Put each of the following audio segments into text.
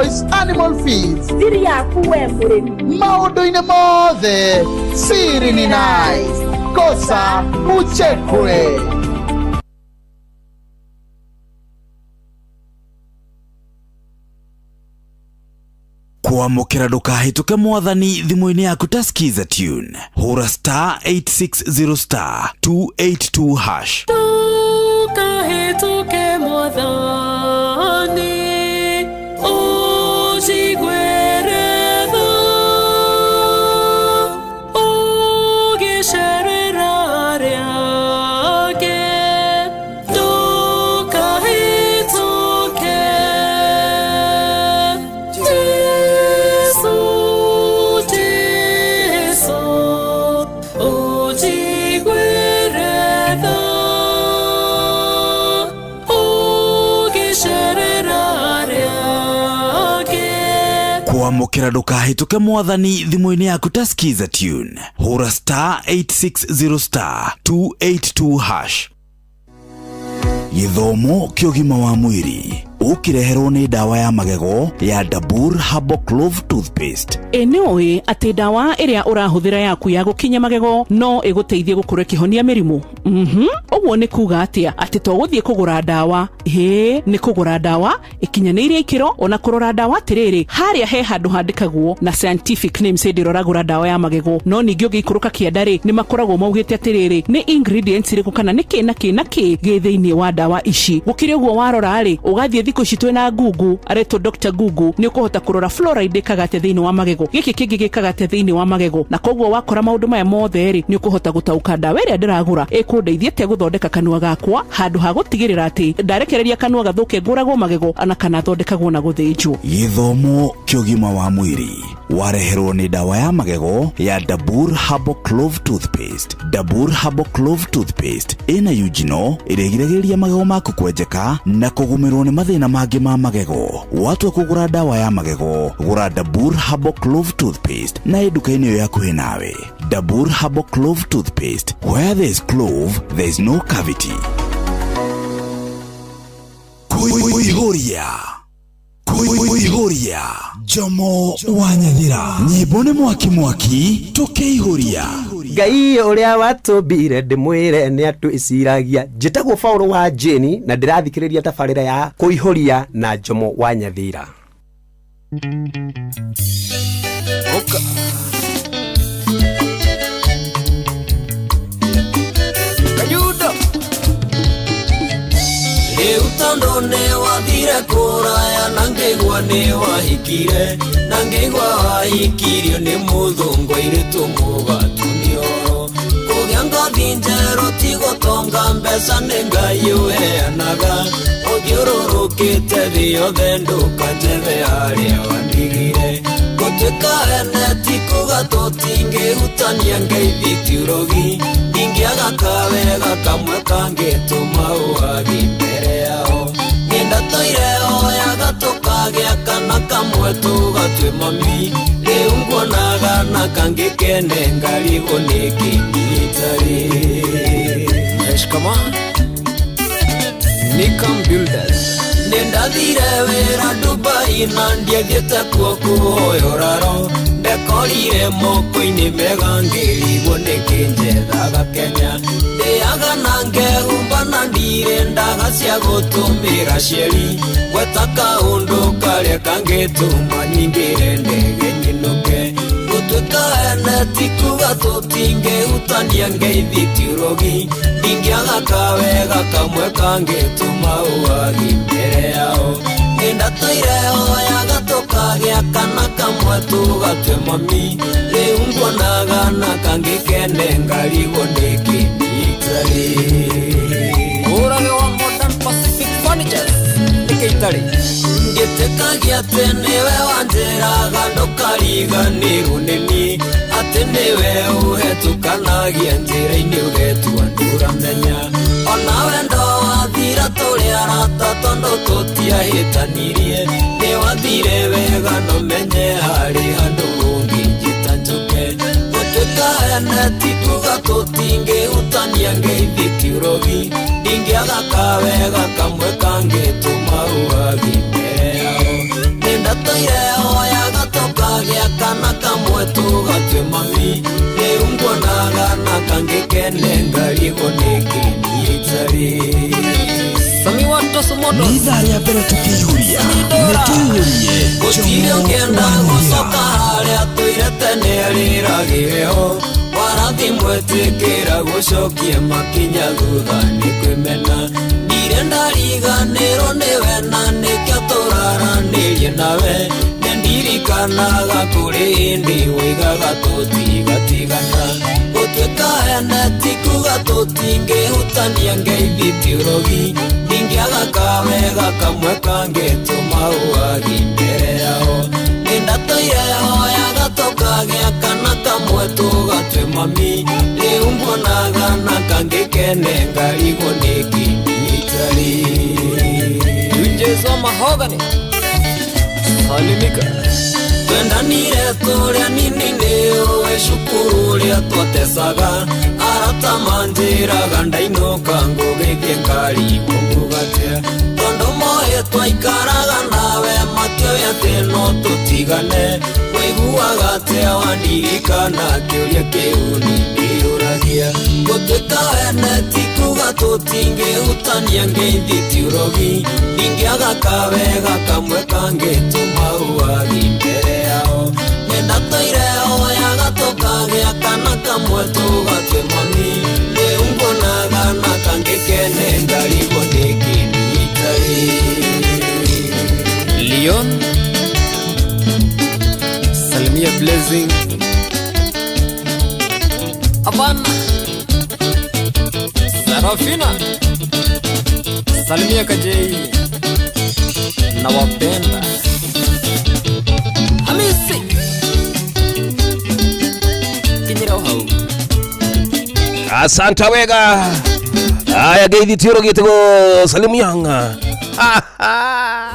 Choice Animal Feeds. Thiri yaku we mũrĩmi. Maũndũ-inĩ mothe siri ni nice, kosa uchekwe. Kwamũkĩra ndũkahĩtũke mwathani thimũ-inĩ yaku ta skiza tune hũra star 860 star 282 hash. Ndũkahĩtũke mwathani ũnjiguĩre tha, ũgĩcerera arĩa angĩ. Ndũkahĩtũke Jesũ, Jesũ, ũnjiguĩre tha, ũgĩcerera arĩa angĩ. Kwamũkĩra ndũkahĩtũke mwathani thimũ-inĩ yaku ta skiza tune hũra star 860 star 282 hash. Gĩthomo kĩa ũgima wa mwĩrĩ ũkĩreherwo nĩ ndawa ya magego ya Dabur Herbal Clove Toothpaste. Ĩ nĩ ũĩ atĩ ndawa ĩrĩa ũrahũthĩra yaku ya gũkinya magego no ĩgũteithie gũkorwo ĩkĩhonia mĩrimũ? Ũguo nĩ kuga atĩa? Atĩ to gũthiĩ kũgũra ndawa, hĩ nĩ kũgũra ndawa ĩkinyanĩirie ikĩro, ona kũrora ndawa atĩrĩrĩ, harĩa he handũ handĩkagwo na scientific names hĩndĩ ĩrĩa ũragũra ndawa ya magego. No ningĩ ũngĩikũrũka kĩanda rĩ, nĩ makoragwo maugĩte atĩrĩrĩ, nĩ ingredients irĩkũ kana nĩ kĩ na kĩ na kĩ gĩ thĩinĩ wa ndawa ici. Gũkĩrĩ ũguo, warora rĩ, ũgathiĩ thikũ ici twĩna Google, aretwo Dr Google, nĩ ũkũhota kũrora fluoride ĩkaga atĩa thĩinĩ wa magego, gĩkĩ kĩngĩ gĩkaga atĩa thĩinĩ wa magego. Na koguo wakora maũndũ maya mothe rĩ, nĩ ũkũhota gũtaũka ndawa ĩrĩa ndĩragũra ĩkũndeithia atĩa gũthondeka kanua gakwa, handũ ha gũtigĩrĩra atĩ ndarekereria kanua gathũke, ngũragwo magego ona kana thondekagwo na gũthĩnjwo. Gĩthomo kĩa ũgima wa mwĩrĩ wareherwo nĩ ndawa ya magego ya Dabur Herbal Clove Toothpaste. Dabur Herbal Clove Toothpaste ĩna eugenol ĩrĩa ĩgiragĩrĩria magego maku kwenjeka na kũgũmĩrwo nĩ mathĩna mangĩ ma magego. Watua kũgũra ndawa ya magego, gũra Dabur Herbal Clove Toothpaste na ĩ nduka-inĩ ĩyo yakuhĩ nawe. Dabur Herbal Clove Toothpaste, where there is clove there is no cavity. Kuihuria, kuihuria, Jomo wa Nyathira, nyĩmbo nĩ mwaki mwaki tũkĩihũria. Ngai ũrĩa watũmbire ndĩmwĩre nĩ atwĩciragia. Njĩtagwo Paũlũ wa Jeni na ndĩrathikĩrĩria tabarĩra ya Kũihũria na Njomo wa Nyathira. Oka. Kayudo. Rĩu tondũ nĩ wathire kũraya na ngĩigua nĩ wahikire, na ngĩigua wahikirio nĩ mũthũngũ airĩtu mũgatunĩoro. Kũgĩa ngothi njerũ ti gũtonga, mbeca nĩ Ngai ũheanaga. Ũthiũrũrũkĩte thĩ yothe ndũkanjethe harĩa wandigire. Gũtuĩka ene ti kuga tũtingĩhutania, ngeithi ti ũrogi. Ndingĩaga kawega kamwe kangĩtũma ũhagi mbere yao. Niĩ ndatũire hoyaga tũkagĩa kana kamwe tũgatue mami. Rĩu nguonaga na kangĩ kene ngarigwo nĩkĩ niĩ itarĩ. Shikama. Nikam Builders. Nĩ ndathire wĩra Dubai na ndiathiĩte kuo kũhoya ũraro. Ndekorire moko-inĩ mega ngĩrigwo nĩkĩ njethaga Kenya. Ndĩaga na ngehumba na ndirĩ ndaga cia gũtũmĩra cieri. Gweta kaũndũ karĩa kangĩtũma nyingĩre ndege nyinũke. Gũtuĩka ene ti kuga tũtingĩhutania, ngeithi ti ũrogi. Ndingĩaga kawega kamwe kangĩtũma ũhagi mbere yao. Nĩ ndatũire hoyaga tũkagĩa kana kamwe tũgatue mami. Rĩu nguonaga na kangĩ kene ngarigwo nĩkĩ niĩ itarĩ. Ũrage wa Modern Pacific Furnitures. Nĩkĩ itarĩ? Ngĩtĩkagia atĩ nĩwe wanjĩraga ndũkariganĩrwo nĩ niĩ, atĩ nĩwe ũhetũkanagia njĩra-inĩ ũgetua ndũramenya. Ona wendo wathira tũrĩ arata tondũ tũtiahĩtanirie. Nĩ wathire wega no menye harĩ handũ ũngĩnjĩta njũke. Gũtuĩka ene ti kuga tũtingĩhutania, ngeithi ti ũrogi. Ndingĩaga kawega kamwe kangĩtũma ũhagi mbere yao. Nĩ ndatũire Nĩndatũire hoyaga tũkagĩa kana kamwe tũgatue mami rĩu nguonaga na kangĩkene ngarigwo nĩkĩ niĩ itarĩ. Sami wa Toso Motors. Nĩ ithaa rĩa mbere tũkĩihũria nĩ tũihũrie. Gũtirĩ ũngĩenda gũcoka harĩa tũire tene rĩragĩre ho warathi mwetĩkĩra gũcokia makinya thutha nĩ kwĩmena ndirĩ ndariganĩrwo nĩwe na nĩkĩo tũraranĩrie nawe nĩndirikanaga kũrĩ hĩndĩ woigaga tũtigatigana gũtuĩka ene ti kuga tũtingĩhutania ngeithi ti ũrogi ndingĩaga kawega kamwe kangĩtũma ũagi mbere yao nĩndatũire hoyaga tũkagĩa kana kamwe tũgatue mami rĩu nguonaga na kangĩkene ngarigwo nĩkĩ niĩ itarĩ. Tunjezo Mahogany. Salimika. Twendanire tũrĩa nini nĩũĩ cukuru ũrĩa twatecaga arata manjĩraga ndainũka ngũgĩthiĩ ngarigwo ngugatia tondũ moĩ twaikaraga nawe matiũĩ atĩ no tũtigane ũiguaga atĩa wandirikana kĩũria kĩu nĩndĩyũragia gũtuĩka wene ti kuga tũtingĩhutania ngeithi ti ũrogi ndingĩaga kawega kamwe kangĩtũma ũagi mbere yao nĩndatũire hoyaga tũkagĩa kana kamwe tũgatue mami rĩu nguonaga na kangĩkene ngarigwo nĩkĩ niĩ itarĩ. Leon. Salimia Blessing. Abana. Sarafina. Salimia Kajei. Nawapenda. Hamisi. Kinyira hau. Asante wega. Aya geithi tioro gitego Salimu Yanga.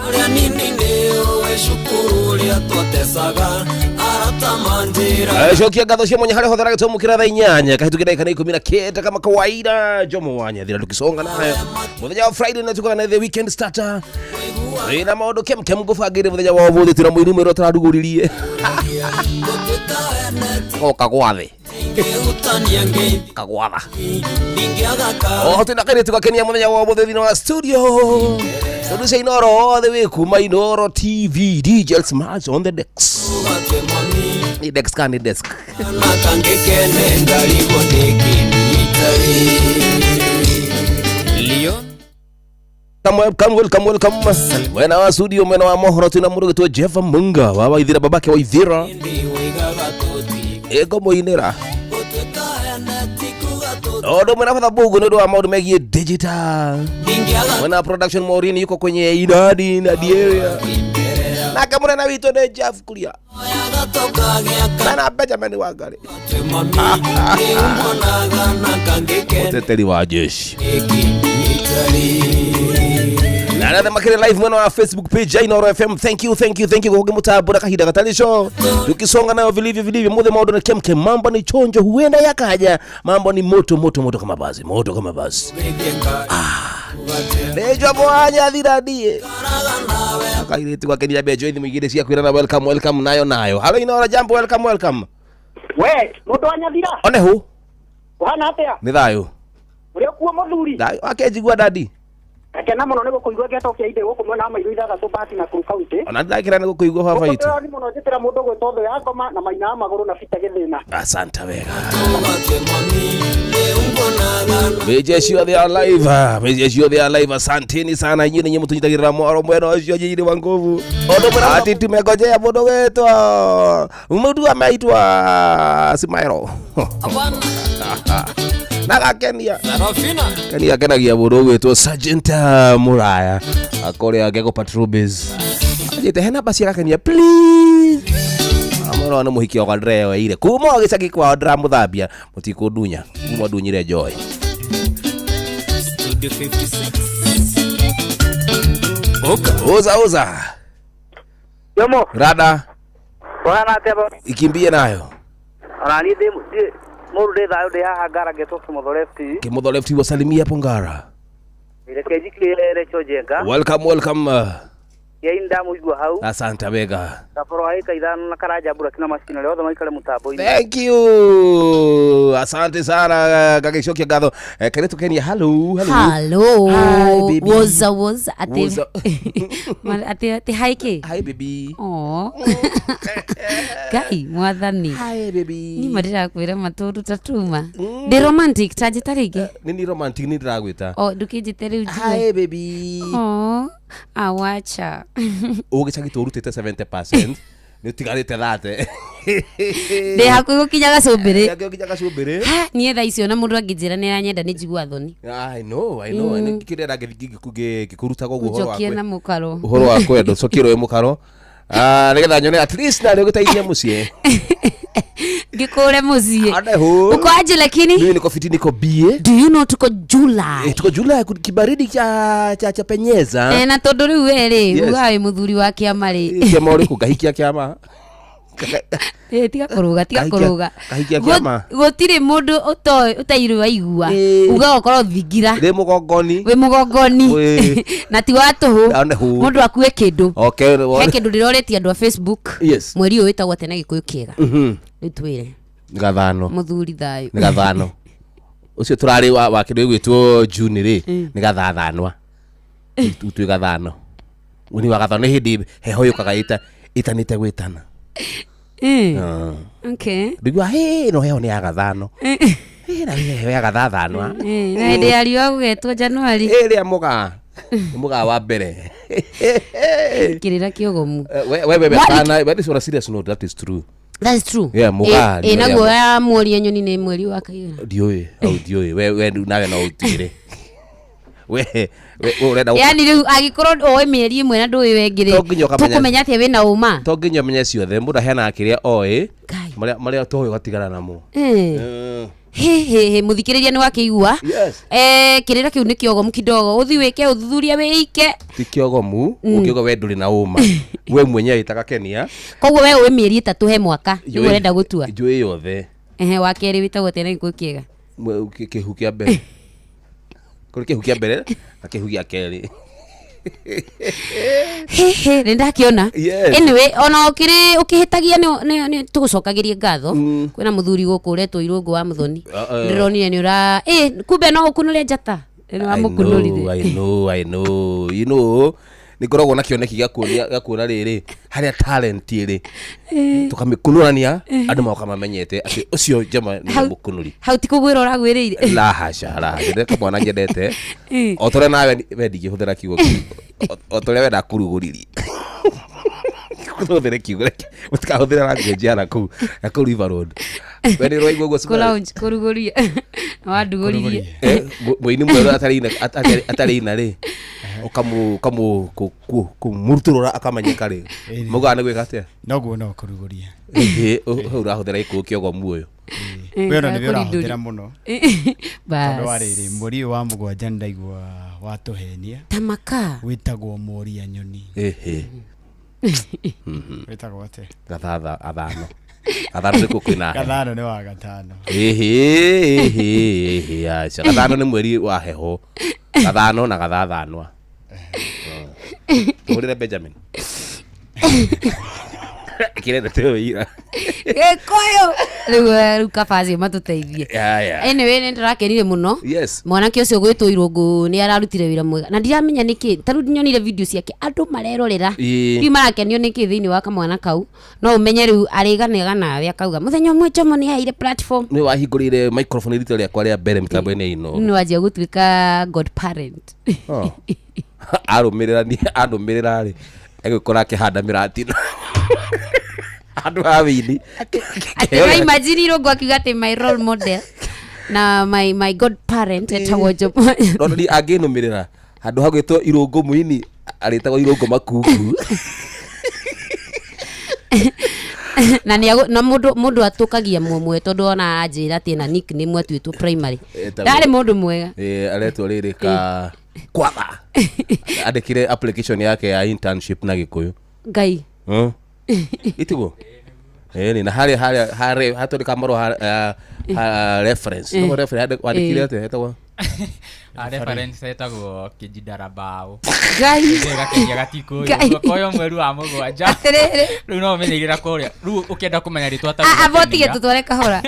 Ũrĩa nini nĩũĩ cukuru ũrĩa twatecaga arata manjĩraga Cokia ngatho cia mwanya harĩa hothe ragĩtwamũkĩra thaa 8 kahĩtũkĩra ndagĩka 19 kama kawaida. Jomo Wanyathira tukisonga nayo mũthenya wa Friday na tukaga na the weekend starter wĩna maũndũ kemkem ngũbangĩire mũthenya wa ũmũthĩ twĩna mũini mwerũ ũtararugũririe goka gwathe ngĩhutania ngeithi kagwatha ndingĩaga ka oho twĩna kairĩtu gakenia mũthenya wa ũmũthĩ thĩinĩ wa studio studio cia Inoro othe wĩ kuma Inoro TV DJ Smash on the decks tũgatue mami ni decks kana ni desk na kangĩkene ngarigwo nĩkĩ niĩ itarĩ. Leon. Welcome, welcome, welcome. Mwena wa studio, mwena wa mohoro twĩna mũndũ ũgĩtwo Jeff Munga wa Waithira, babake Waithira Hĩndĩ woigaga tũti ĩngũmũinĩra gũtuĩka ene ti kuga tũti ũndũ mwena batha bungu nĩ ũndũ wa maũndũ megiĩ digital. ndingĩaga Mwena wa production Maureen yuko kwenye idadi na area mbere yao nake mũnene witũ nĩ Jeff Kuria hoyaga tũkagĩa na Benjamin Wangari tũgatue mami rĩu nguonaga na kangĩkene mũteteri wa jeshi nĩkĩ niĩ itarĩ. na arĩa makĩrĩ live mwena wa Facebook page ya Inoro FM. Thank you, thank you, thank you kwa kũmũtambũra kahinda gatarĩ co tukisonga nayo vilivyo vilivyo muthe maũndũ nĩ kemkem mambo ni chonjo huenda yakaja mambo ni moto moto moto kama basi moto kama basi Ngĩthiĩ nĩ Jomo Wanyathira ndiĩ ngaikaraga nawe akairĩtu gakenia mbejo ithi mũigĩrĩ cia kwĩrana welcome welcome nayo nayo halo Inoro jambo welcome welcome We, mũndũ wa Nyathira, one hu ũhana atĩa? nĩ thayũ Ũrĩ okuo mũthuri? thayũ akenjigua dadi Ngakena mũno nĩ gũkũigua ngĩatokia inde gũkũ mwena wa Mairũ ithathatũ Bahati na Nakuru County. ona ndakĩra nĩ gũkũigua baba Gũkũ itũ ndĩroni mũno njĩtĩra mũndũ gwĩtwo thũ ya ngoma na maina ya magũrũ na bita gĩthĩna. asante wega tũgatue mami rĩu nguonaga Meje ciothe ya live, meje ciothe ya live, asanteni sana inyuĩ nĩ mũtũnyitagĩrĩra mwaro mwena ũcio nyinyi wa nguvu. Ati tumengojea mũndũ wetwa mũndũ ameitwa Simaero Abana. na gakenia Sarafina. kenia kenagia mũndũ ũgwĩtwo Sergeant Muraya akoria Gego Patrol Base anjĩte he namba cia gakenia please amwĩra nĩ mũhiki wakwa ndĩreyoeire kuma o gĩcagi kwao ndĩramũthambia mũtikũndunya kuma ndunyire Joy. Studio 56. Oka. Uza uza Jomo, rada ũhana atĩa baba? ikimbie nayo Ona niĩ ndĩ mũndũ ndĩ thayũ ndĩ haha Ngara ngetwo Kĩmotho Left. Kimotho Left wasalimia hapo Ngara. Reke njikire Recho Njenga. Welcome welcome. Yai ndamũigua hau. Asante wega. Kaboro wa ĩka 5 na Karanja Buraki na macini arĩa othe maikare mũtambo-inĩ. Thank you. Asante sana gagĩcokia ngatho. Kairetu Kenia, hello, hello. Hello. Hi, baby. Woza woza ati Woza. Ati ati hi ki? Hi baby. Oh. Ngai mwathani. Hi baby. Ni madirakwira matundu tatuma. Ndi romantic ta njĩta rĩngĩ. Nĩ ni romantic nĩ ndĩragwĩta. Oh, ndũkĩnjĩte rĩu njigue. Hi baby. Oh, awacha. Ũgĩcagi tũrutĩte 70% nĩ ũtigarĩte 30. Ndĩ hakuhĩ gũkinya gacũmbĩrĩ. Hakuhĩ gũkinya gacũmbĩrĩ. Ha, niĩ thaa icio na mũndũ angĩnjĩra nĩ aranyenda nĩ njigua thoni. I know, I know. Nĩ kĩrĩa ndangĩthiĩ ngĩkũrutaga ũguo ũhoro wa Ũnjokie na mũkaro. ũhoro wa kwenda ũcokie rũĩ mũkaro. Ah, nĩgetha nyone at least narĩ ũgĩteithia mũciĩ. Ngĩkũre mũciĩ. Anehu. Uko aje lakini? Mimi niko fiti, niko bie. Do you know tuko July? Tuko July, kibaridi cha penyeza. Eh, na tondũ rĩu we rĩ, Yes. ugaga wĩ mũthuri wa kĩama rĩ. Kĩama ũrĩkũ? Ngahikia kĩama. Eh, tiga kũrũga, tiga kũrũga. Kahikia kĩama. Gũtirĩ mũndũ ũtoĩ ũtairĩ waigua. Ugaga ũkorwo thingira. Ndĩ mũgongoni. Wĩ mũgongoni. Wĩ. Na ti wa tũhũ. Anehu. Mũndũ akue kĩndũ. Okay. He kĩndũ ndĩroretie andũ a Facebook. Yes. Mweri ũyũ wĩtagwo atĩa na Gĩkũyũ kĩega? Rĩu twĩre. Nĩ gathano. Mũthuri thayũ. Nĩ gathano. Ũcio tũrarĩ wa kĩndũ gĩgwĩtwo June rĩ, nĩ gathathanwa. Twĩ gathano. Nĩ wa gathano nĩ hĩndĩ heho yũkaga ĩtanĩte gwĩtana. Okay. Ndiguaga hĩ no heho nĩ ya gathano. Hĩ na heho ya gathathanwa. Na hĩndĩ ya riũa gũgetwo Januari. Ĩrĩa mũgaa. Nĩ mũgaa wa mbere. Kĩrĩra kĩogomu. We kana we this on a serious note, that is true. That is true. Yeah, mũgaa. Ĩ naguo ya mweri nyoni nĩ mweri wa kaigana. Ndiũĩ, au ndiũĩ. We nawe no ũtuĩre. We ũrenda Yaani rĩu angĩkorwo ũĩ mĩeri ĩmwe na ndũĩ wengĩ rĩ, To nginya ũkamenya- tũkũmenya atĩa wĩna ũma? To nginya ũmenye ciothe, mũndũ aheanaga kĩrĩa oĩ, marĩa toĩ ũgatigana namo. Hĩ hĩ hĩ mũthikĩrĩria nĩ wakĩigua. Yes. Kĩrĩra kĩu nĩ kĩogomu kidogo. Ũthiĩ wĩke ũthuthuria wĩike. Ti kĩogomu, ũngĩuga we ndũrĩ na ũma. We mwenyewe wĩtaga Kenia. Koguo we ũĩ mĩeri 3 he mwaka nĩguo ũrenda gũtua. Njũĩ yothe. Ehe, wa kerĩ wĩtagwo atĩa na Gĩkũyũ kĩega? Kĩhu kĩa mbere. Kũrĩ kĩhu kĩa mbere na kĩhu gĩa kerĩ. Hĩ nĩ ndakĩona. Yes. Anyway, ona ũkĩrĩ ũkĩhĩtagia nĩ tũgũcokagĩrie ngatho. Kwĩna mũthuri gũkũ ũretwo Irũngũ wa Mũthoni. Ndĩronire nĩ ũra kumbe no ũkunũre njata. Nĩ wamũkunũrire. I know, I know. You know, nĩ ngoragwo na kĩoneki gĩa kuona rĩrĩ harĩa talent ĩrĩ tũkamĩkunũrania andũ magoka mamenyete atĩ ũcio njama nĩ mũkunũri. Hau ti kũgwĩra ũragwĩrĩire. La hasha, la hasha. Ndĩ kamwana nyendete. O ta ũrĩa nawe we ndingĩhũthĩra kiugo kĩu. O ta ũrĩa we ndakũrugũririe. Hũthĩre kiugo mũtikahũthĩre language ya nakũu River Road. We nĩ ũraigua ũguo Kũ Sumarĩ? lounge kũrugũria. Na wandugũririe. Mũini mwerũ atarĩ ina rĩ, ũkamũrutũrũra akamenyeka rĩ, maugaga nĩ gwĩka atĩa? Noguo no kũrugũria. Ĩhĩ, hau ũrahũthĩra gĩkũyũ kĩogomu ũyũ. We ona nĩwe ũrahũthĩra mũno. Tondũ wa Bas. rĩrĩ, mweri ũyũ wa 7 nĩ ndaigua watũhenia. Tamaka. Wĩtagwo Mũria Nyoni. Ĩhĩ. Wĩtagwo atĩa? Gathatha athano. Gathano nĩkuo kwĩna heho. Gathano nĩ wa gatano. Ĩhĩ, ĩhĩ, ĩhĩ, aca. Gathano nĩ mweri wa heho. Gathano na gathathanwa. Tũhũrĩre Benjamin. Kĩrenda tũĩ ira. Gĩkũyũ. Rĩu kaba acio matũteithie. Yeah. Anyway, nĩ ndĩrakenire mũno. Yes. Mwanake ũcio gwĩtwo Irũngũ nĩ ararutire wĩra mwega na ndiramenya nĩkĩ ta rĩu nyonire video ciake andũ marerorera. Ĩĩ. Ndiũ marakenio nĩkĩ thĩinĩ wa kamwana kau no ũmenye rĩu arĩganĩaga nawe akauga mũthenya ũmwe Jomo nĩ aheire platform. Nĩ wahingũrĩire microphone rita rĩakwa rĩa mbere mĩtambo-inĩ ĩno. Nĩ wanjia gũtuĩka godparent. Oh. Arũmĩrĩra anũmĩrĩra rĩ egũkora akĩhanda mĩratina. Andũ a wĩini. Atĩ no imagine Irũngũ akiuga atĩ my role model na my godparent etagwo Jomo. No nĩ angĩnũmĩrĩra handũ ha gwĩtwo Irũngũ mũini arĩtagwo Irũngũ makungu. Na nĩ na mũndũ atũkagia mũmwe tondũ ona anjĩra atĩ ena nickname atuĩtwo primary. Etagwo- Ndarĩ mũndũ mwega. Aretwo rĩrĩ ka kwatha. Andĩkire application yake ya internship na Gĩkũyũ. Ngai. Itiguo? Ĩni na harĩa hatondĩka marũa reference. No reference wandĩkire atĩa etagwo? A reference etagwo Kĩnjindara Mbaũ. Ngai. Gakenia gatikũĩ. Ngai. Koyo mweri wa mũgwanja. Atĩrĩrĩ. Rĩu no ũmenyeire kũrĩa. Rĩu ũkĩenda kũmenya rĩtwa ta rĩu Amba ũtige Gakenia- tũtware kahora.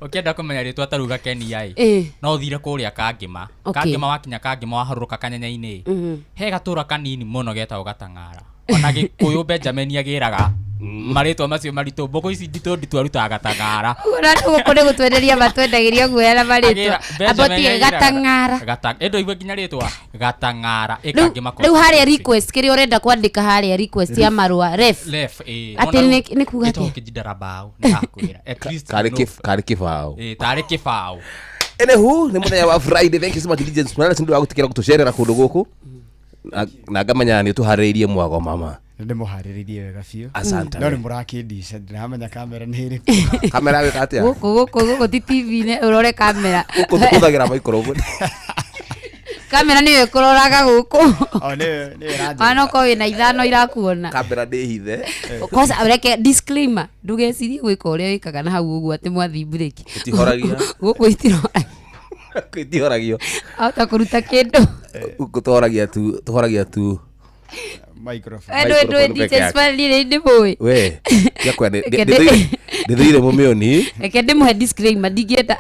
Ũkĩenda kũmenya rĩtwa ta rĩu Gakenia ĩ. Ĩ. No ũthire kũrĩa Kangĩma. Okay. Kangĩma wakinya Kangĩma waharũrũka kanyanya-inĩ. Mhm. He gatũra kanini mũno getagwo Gatang'ara. Ona Gĩkũyũ Benjamin agĩraga marĩtwa macio maritũ mbũkũ ici nditũ nditũ arutaga Gatang'ara. Ũguo gũkũ nĩ gũtwenderia matwendagĩria guoya na marĩtwa. Amba ũtige Gatang'ara. Gatang'ara. Ĩndũ nginya rĩtwa Gatang'ara Rĩu ĩkangĩma rĩu harĩa request kĩrĩa ũrenda kwandĩka harĩa request ya marũa ref. Ref, ĩ. Atĩ nĩ kuga atĩa? atĩa? Kĩnjindara Mbaũ nĩgakwĩra. At least Karĩ you know. karĩ kĩbaũ. Ĩ, tarĩ kĩbaũ. Anywho, nĩ mũthenya wa Friday. Thank you so much DJ Smiles nĩ ũndũ wa gũtĩkĩra gũtũcerera kũndũ gũkũ. Na ngamenya nĩ ũtũharĩrĩirie mwago mama. Nĩ ndĩmũharĩrĩirie wega biũ. Asante. No nĩ mũrakĩndica ndiramenya kamera nĩ ĩrĩkũ. Kamera wĩka atĩa? Gũkũ gũkũ gũkũ ti TV-inĩ ũrore kamera. Gũkũ tũhũthagĩra microphone. Kamera nĩyo ĩkũroraga gũkũ. O nĩyo nĩyo ĩranjĩra. Ona okorwo wĩna ithano irakuona. Kamera ndĩ hithe. Kwanza reke disclaimer ndũgecirie gwĩka ũrĩa wĩkaga na hau ũguo atĩ mwathi break. Ĩtihoragia. Gũkũ itiroragia. Ĩtihoragio. Ahota kũruta kĩndũ. Gũkũ tũhoragia tu tũhoragia tu microphone. Ndũĩ ndũĩ Microphone DJ peke yake. Smile niĩ nĩ ndĩmũĩ. We, yakwa Reke ndĩ- ndĩthũire mũmĩoni. Reke ndĩmũhe disclaimer ndingĩenda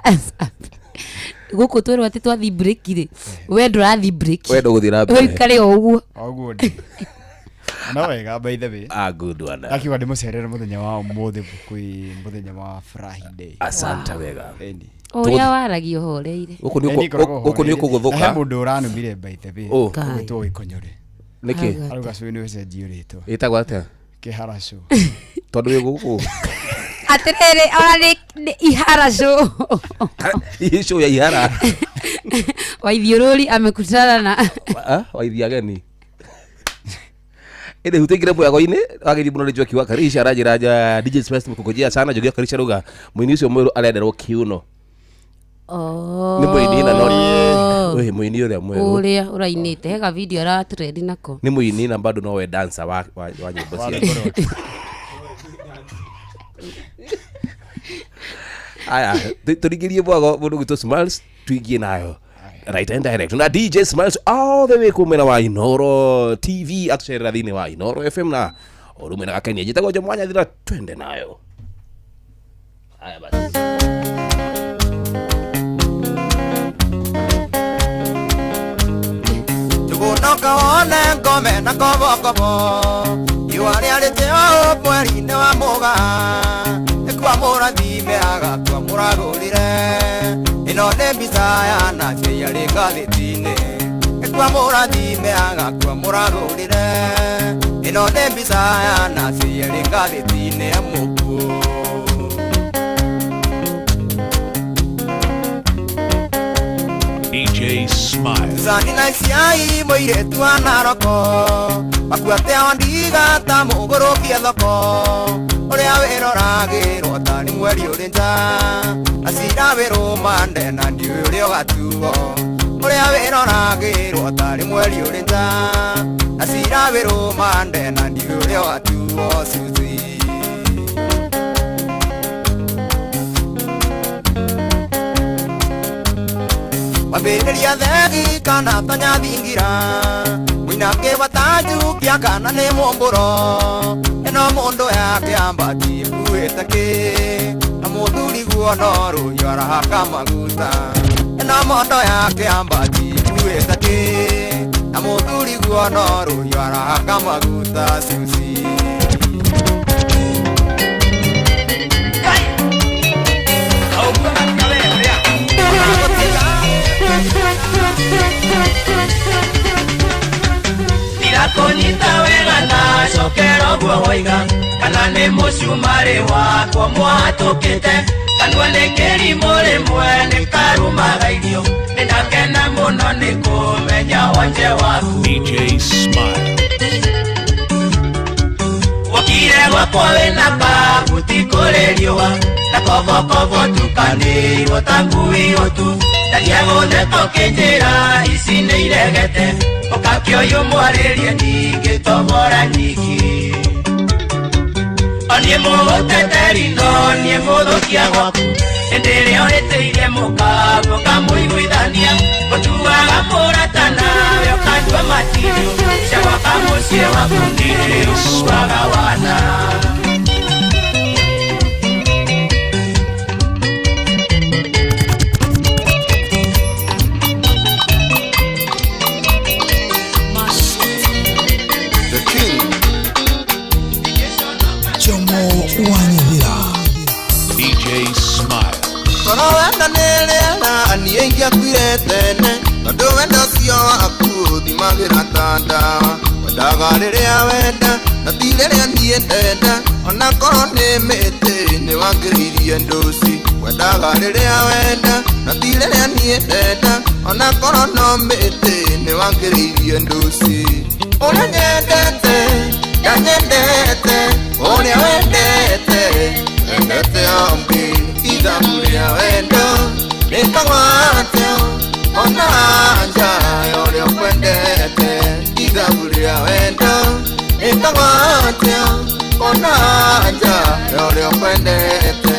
gũkũ twerwo atĩ twathi break rĩ we ndũrathi break. We ndũgũthiĩ na mbere. Ũikare o ũguo. O ũguo ndĩ. No wega by the way. Ah, good one. Ndakiuga ndĩmũcerere mũthenya wa ũmũthĩ kwĩ mũthenya wa Friday. Asante wega. Ĩni. O ũrĩa waragia ũhoreire. Gũkũ nĩ Ĩni ngoragwo gũkũ nĩ horeire. ũkũgũthũka. Na he mũndũ ũranumire by the way. Ũ. Ũgwĩtwo Gĩkonyore. Nĩkĩ? Arauga cũĩ nĩ ũcenjio rĩtwa. Ĩtagwo atĩa? Kĩharacũ. Tondũ wĩ gũkũ. Atĩrĩrĩ ona nĩ ihara show. Hii show ya ihara. Waithiũrũri amekutana na Ah, waithi ageni. Ĩndĩ hutĩngire mwago-inĩ wagĩri mũno nĩ Njoki wa Karisha aranjĩra nja DJ Spice mũkũngũjia sana Njoki wa Karisha rauga mũini ũcio mwerũ arenderwo kiuno. Nĩ mũini na no Wĩ mũini ũrĩa mwerũ. ũrĩa ũrainĩte he ga video aratrendi nako. Nĩ mũini na bado nowe dancer wa wa nyĩmbo ciake. Aya, tũringĩrie mwago mũndũ gwitũ Smiles tuingie nayo right and direct na DJ Smiles all the way kumena wa Inoro TV atucerera thĩinĩ wa Inoro FM na ũrũmwe na gakenia njĩtagwo Jomo Wanyathira twende nayo. Aya basi. Tũgũnoka wone ngome na kobokobo Riũa rĩarĩte o mweri-inĩ wa mũgaa Nĩkua mũrathime agakua mũragũrire Ĩno nĩ mbica ya nacio yarĩ ngathĩti-inĩ Nĩkua mũrathime agakua mũragũrire Ĩno nĩ mbica ya nacio yarĩ ngathĩti-inĩ ya mũkuũ. DJ Smile. Sani na ciai mũirĩtu wa Naroko makuate o ndiga ta mũgũrũkie thoko ũrĩa wĩroragĩrwo tarĩ mweri ũrĩ nja acira wĩrũmande na ndiũĩ ũrĩa ũgatuo ũrĩa wĩroragĩrwo tarĩ mweri ũrĩ nja acira wĩrũmande na ndiũĩ ũrĩa ũgatuo Suzy. Wambĩrĩria thegi kana ta nyathingira mũinake wa tanjukia kana nĩ mũmbũro ĩno mũndũ yake ambati ĩkuĩte kĩ na mũthuri guo no rũhiũ arahaka maguta ĩno mondo yake ambati ĩkuĩte kĩ na mũthuri guo no rũhiũ arahaka maguta Suzy. Ndĩrakũnyita wega na cokera ũguo woiga kana nĩ mũcumarĩ wakwa mwatũkĩte kanua nĩ kĩrimũ rĩmwe nĩ karumaga irio nĩndakena mũno nĩ kũmenya wonje waku. DJ Smile. Wokire gwakwa wĩna kabuti kũrĩ riũa na kobokobo tukanĩirwo ta ngui ũtu ndagia gũtheka ũkĩnjĩra ici nĩ iregete ũkakĩoyũ mwarĩrie ningĩ tobora nyingĩ. Oni Niĩ mũgũteteri no niĩ mũthũkia gwaku hĩndĩ ĩrĩa ũhĩtĩirie mũka mũkamũiguithania ũtuaga mũrata nawe ũkatua matirio cia gwaka mũciĩ waku niĩ ũkuaga wana. The King. Jomo Wanyithira. DJ Smile. Korwo wendo nĩ rĩera niĩ ingĩakuire tene tondũ wendo ũcio waku ũthimagĩra ta ndawa wendaga rĩrĩa wenda na ti rĩrĩa niĩ ndenda ona korwo nĩ mĩtĩ nĩ wangĩrĩirie ndũci wendaga rĩrĩa wenda na ti rĩrĩa niĩ ndenda ona korwo no mĩtĩ nĩ wangĩrĩirie ndũci ũrĩa nyendete ndanyendete ũrĩa wendete endete ombi ithabu rĩa wendo rĩkagwatio ona nja ya ũrĩa ũkwendete ithabu rĩa wendo rĩkagwatio ona nja ya ũrĩa ũkwendete.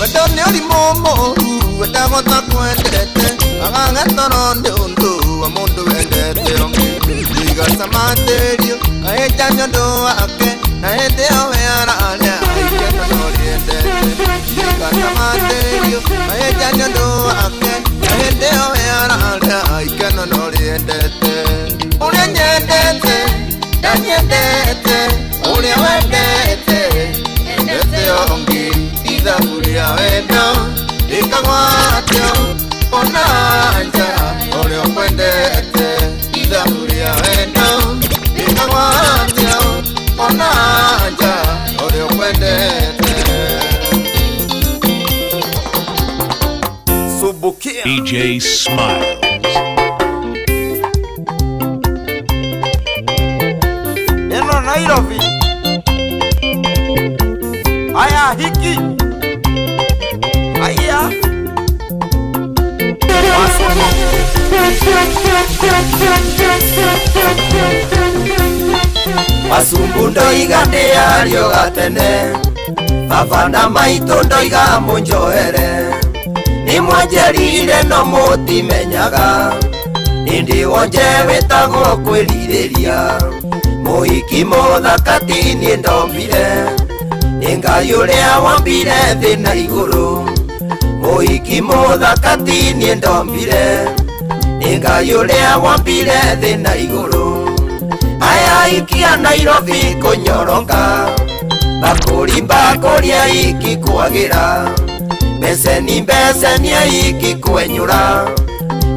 Wendo nĩ ũrimũ mũũru wendagwo ta kwendete agage toro nĩ ũndũ wa mũndũ wendete ũngĩ igacamatĩrio ahĩnja nĩ ũndũ wake na hĩndĩ ĩyo we ararĩa ikeno no rĩendete igacamatĩrio ahĩnja nĩ ũndũ wake na hĩndĩ ĩyo we ararĩa ikeno no rĩendete ũrĩa nyendete ndanyendete ũrĩa wendete endete ũngĩ ithabu rĩa wendo rĩkagwatio ona nja ũrĩa ũkwendete ithabu rĩa wendo rĩkagwatio ona nja ũrĩa ũkwendete. DJ Smile. Eno Nairobi aya hiki aya Masumbu ndoiga ndĩario gatene baba na maitũ ndoiga mũnjohere nĩ mwanjerire no mũtimenyaga nĩndĩ wonje wĩtagwo kwĩrirĩria mũhiki mũthaka ti niĩ ndombire nĩ Ngai ũrĩa wombire thĩ na igũrũ mũhiki mũthaka ti niĩ ndombire nĩ Ngai ũrĩa wombire thĩ na igũrũ aya ikia Nairobi kũnyoroka bakũri mbakũria ikikwagira mbeceni mbeceni ikikwenyũra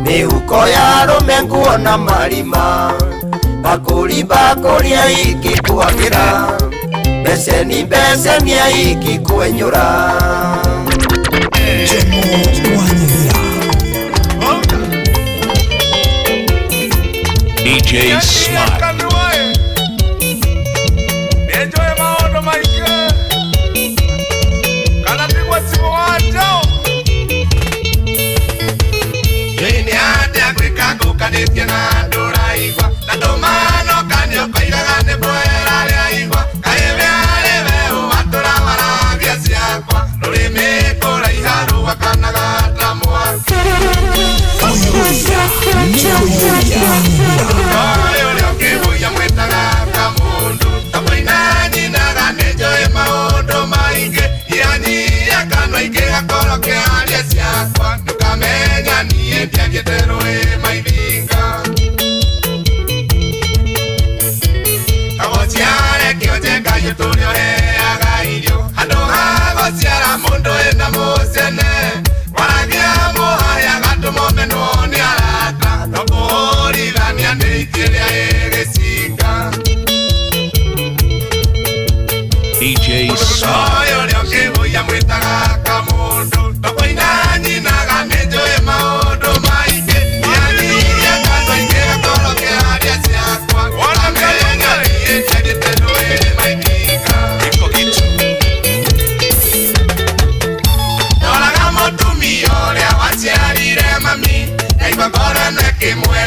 mĩhuko ya arũme nguo na marima bakũri mbakũria ikikwagira mbeceni mbeceni ikikwenyũra. Jomo Wanyithira. DJ Smile. Nĩnjũĩ maũndũ maingĩ kana tiguo cibũ wa njaũ nĩ atĩa gwĩka ngũkanĩtie na andũ ũraigua na ndũmanoka nĩũkoigaga nĩ mboera rĩaigua kaĩ we arĩ we ũwatũra ciakwa rũrĩmĩ kũraiha rũgakanaga ta mwaki. Nĩ kũiyũria. Ũrĩa ũkĩbũithia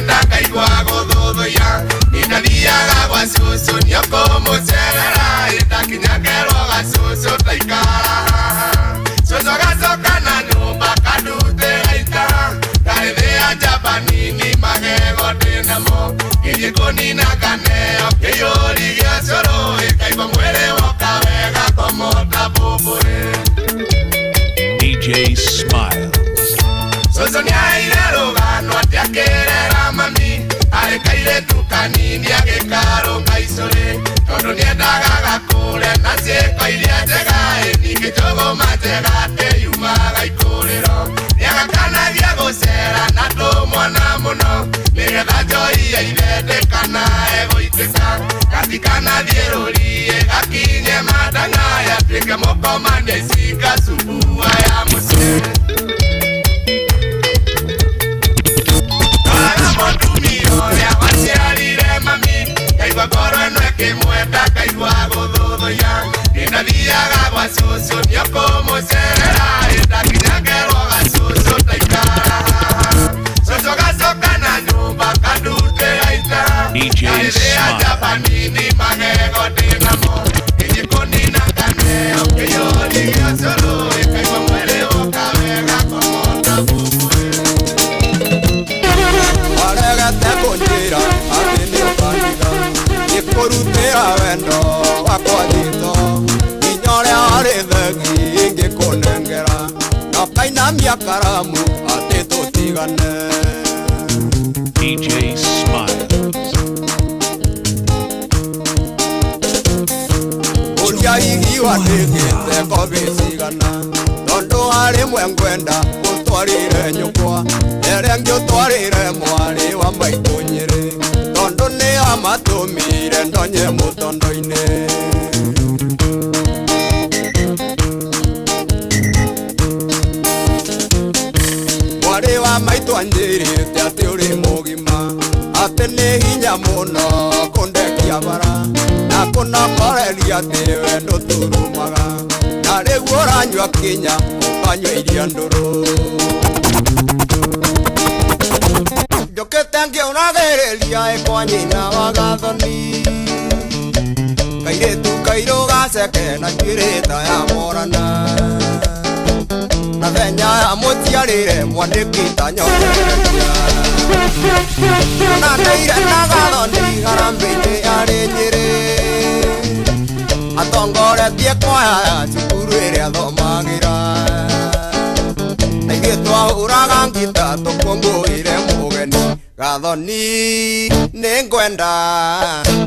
Ndamwenda ngaigua gũthũthũya Ndathiaga gwa cũcũ nĩũkũmũcerera Ndakinya ngerwo gacũcũ taikara Cũcũ gacoka na nyũmba kandutĩra ita Ngarĩthĩa njamba nini magego ndĩnamo Ngĩthiĩ kũnina kaneo kĩiyũri gĩa cũrũ Ĩkaigua mwĩrĩ woka wega komota mbũmbũĩ DJ Smile. Cũcũ nĩaheire rũgano atĩ akĩrera mami Arĩ kairĩtu kanini agĩkarũnga icũrĩ Tondũ nĩendaga gakũre na ciĩko iria njega Ningĩ njũgũma njega atĩ yumaga ikũrĩro Nĩagakanagia gũcera na tũmwana mũno Nĩgetha njohi ya ithe ndĩkanae gũitĩka Gatikanathiĩ rũriĩ gakinye matang'a Yatuĩke mũkomania icinga cubua ya mũciĩ Mũtumia ũrĩa waciarire mami Ngaigua ngoro ĩno ĩkĩmwenda ngaigua gũthũthũya Ndathiaga gwa cũcũ nĩũkũmũcerera Ndakinya ngerwo gacũcũ taikara Cũcũ gacoka na nyũmba kandutĩra ita DJ Ngarĩthĩa Smile. njamba nini magego ndĩnamo Ngĩthiĩ kũnina kaneo kĩiyũri gĩa cũrũ Ĩkaigua mwĩrĩ woka wega komota mbũmbũĩ Waregete kũnjĩra atĩ nĩũkandiga Nĩkũrutĩra wendo wakwa thito Nginya ũrĩa warĩ thegi ingĩkũnengera Na ũkainamia karamu atĩ tũtigane DJ Smile. Ũrĩa igiwa ndĩkĩte kobi cigana Tondũ harĩ mwe ngwenda ũtwarĩre nyũkwa Ĩrĩa ngĩũtwarĩre mwarĩ wa maitũ Nyĩrĩ Tondũ nĩ amatũmire ndonye mũtondo-inĩ Mwarĩ wa maitũ anjĩrĩte atĩ ũrĩ mũgima Atĩ nĩ hinya mũno kũndekia bara Na kũnokoreria atĩ we ndũturumaga Na rĩu ũranyua kinya ũkanyua iria ndũrũ Njũkĩte ngĩũragĩrĩria ĩ kwa nyina wa Gathoni Kairĩtu kairũ gaceke na njuĩrĩ ta ya morana Na thenya ya mũciarĩre mwanĩki ta nyokereria Na ndeire na Gathoni harambĩ-inĩ arĩ Nyĩrĩ Atongoretie kwaya ya cukuru ĩrĩa thomagĩra Na ithuĩ twahũraga ngita tũkũngũĩre mũgeni Gathoni nĩngwenda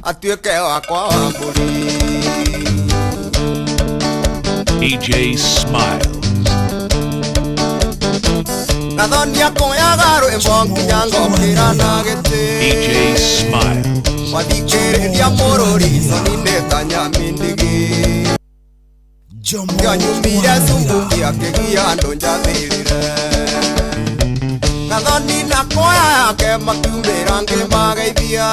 atuĩke wakwa wa mbũri DJ Smile. Gathoni akoyaga rwĩmbo nginya ngokĩra na gĩtĩ DJ Smile. Wathikĩrĩria mũrũri coni nĩ ta nyamindigi Kĩanyumire cumbuki akĩgia andũ njathĩrĩre Gathoni na koya yake makiumĩra ngĩmageithia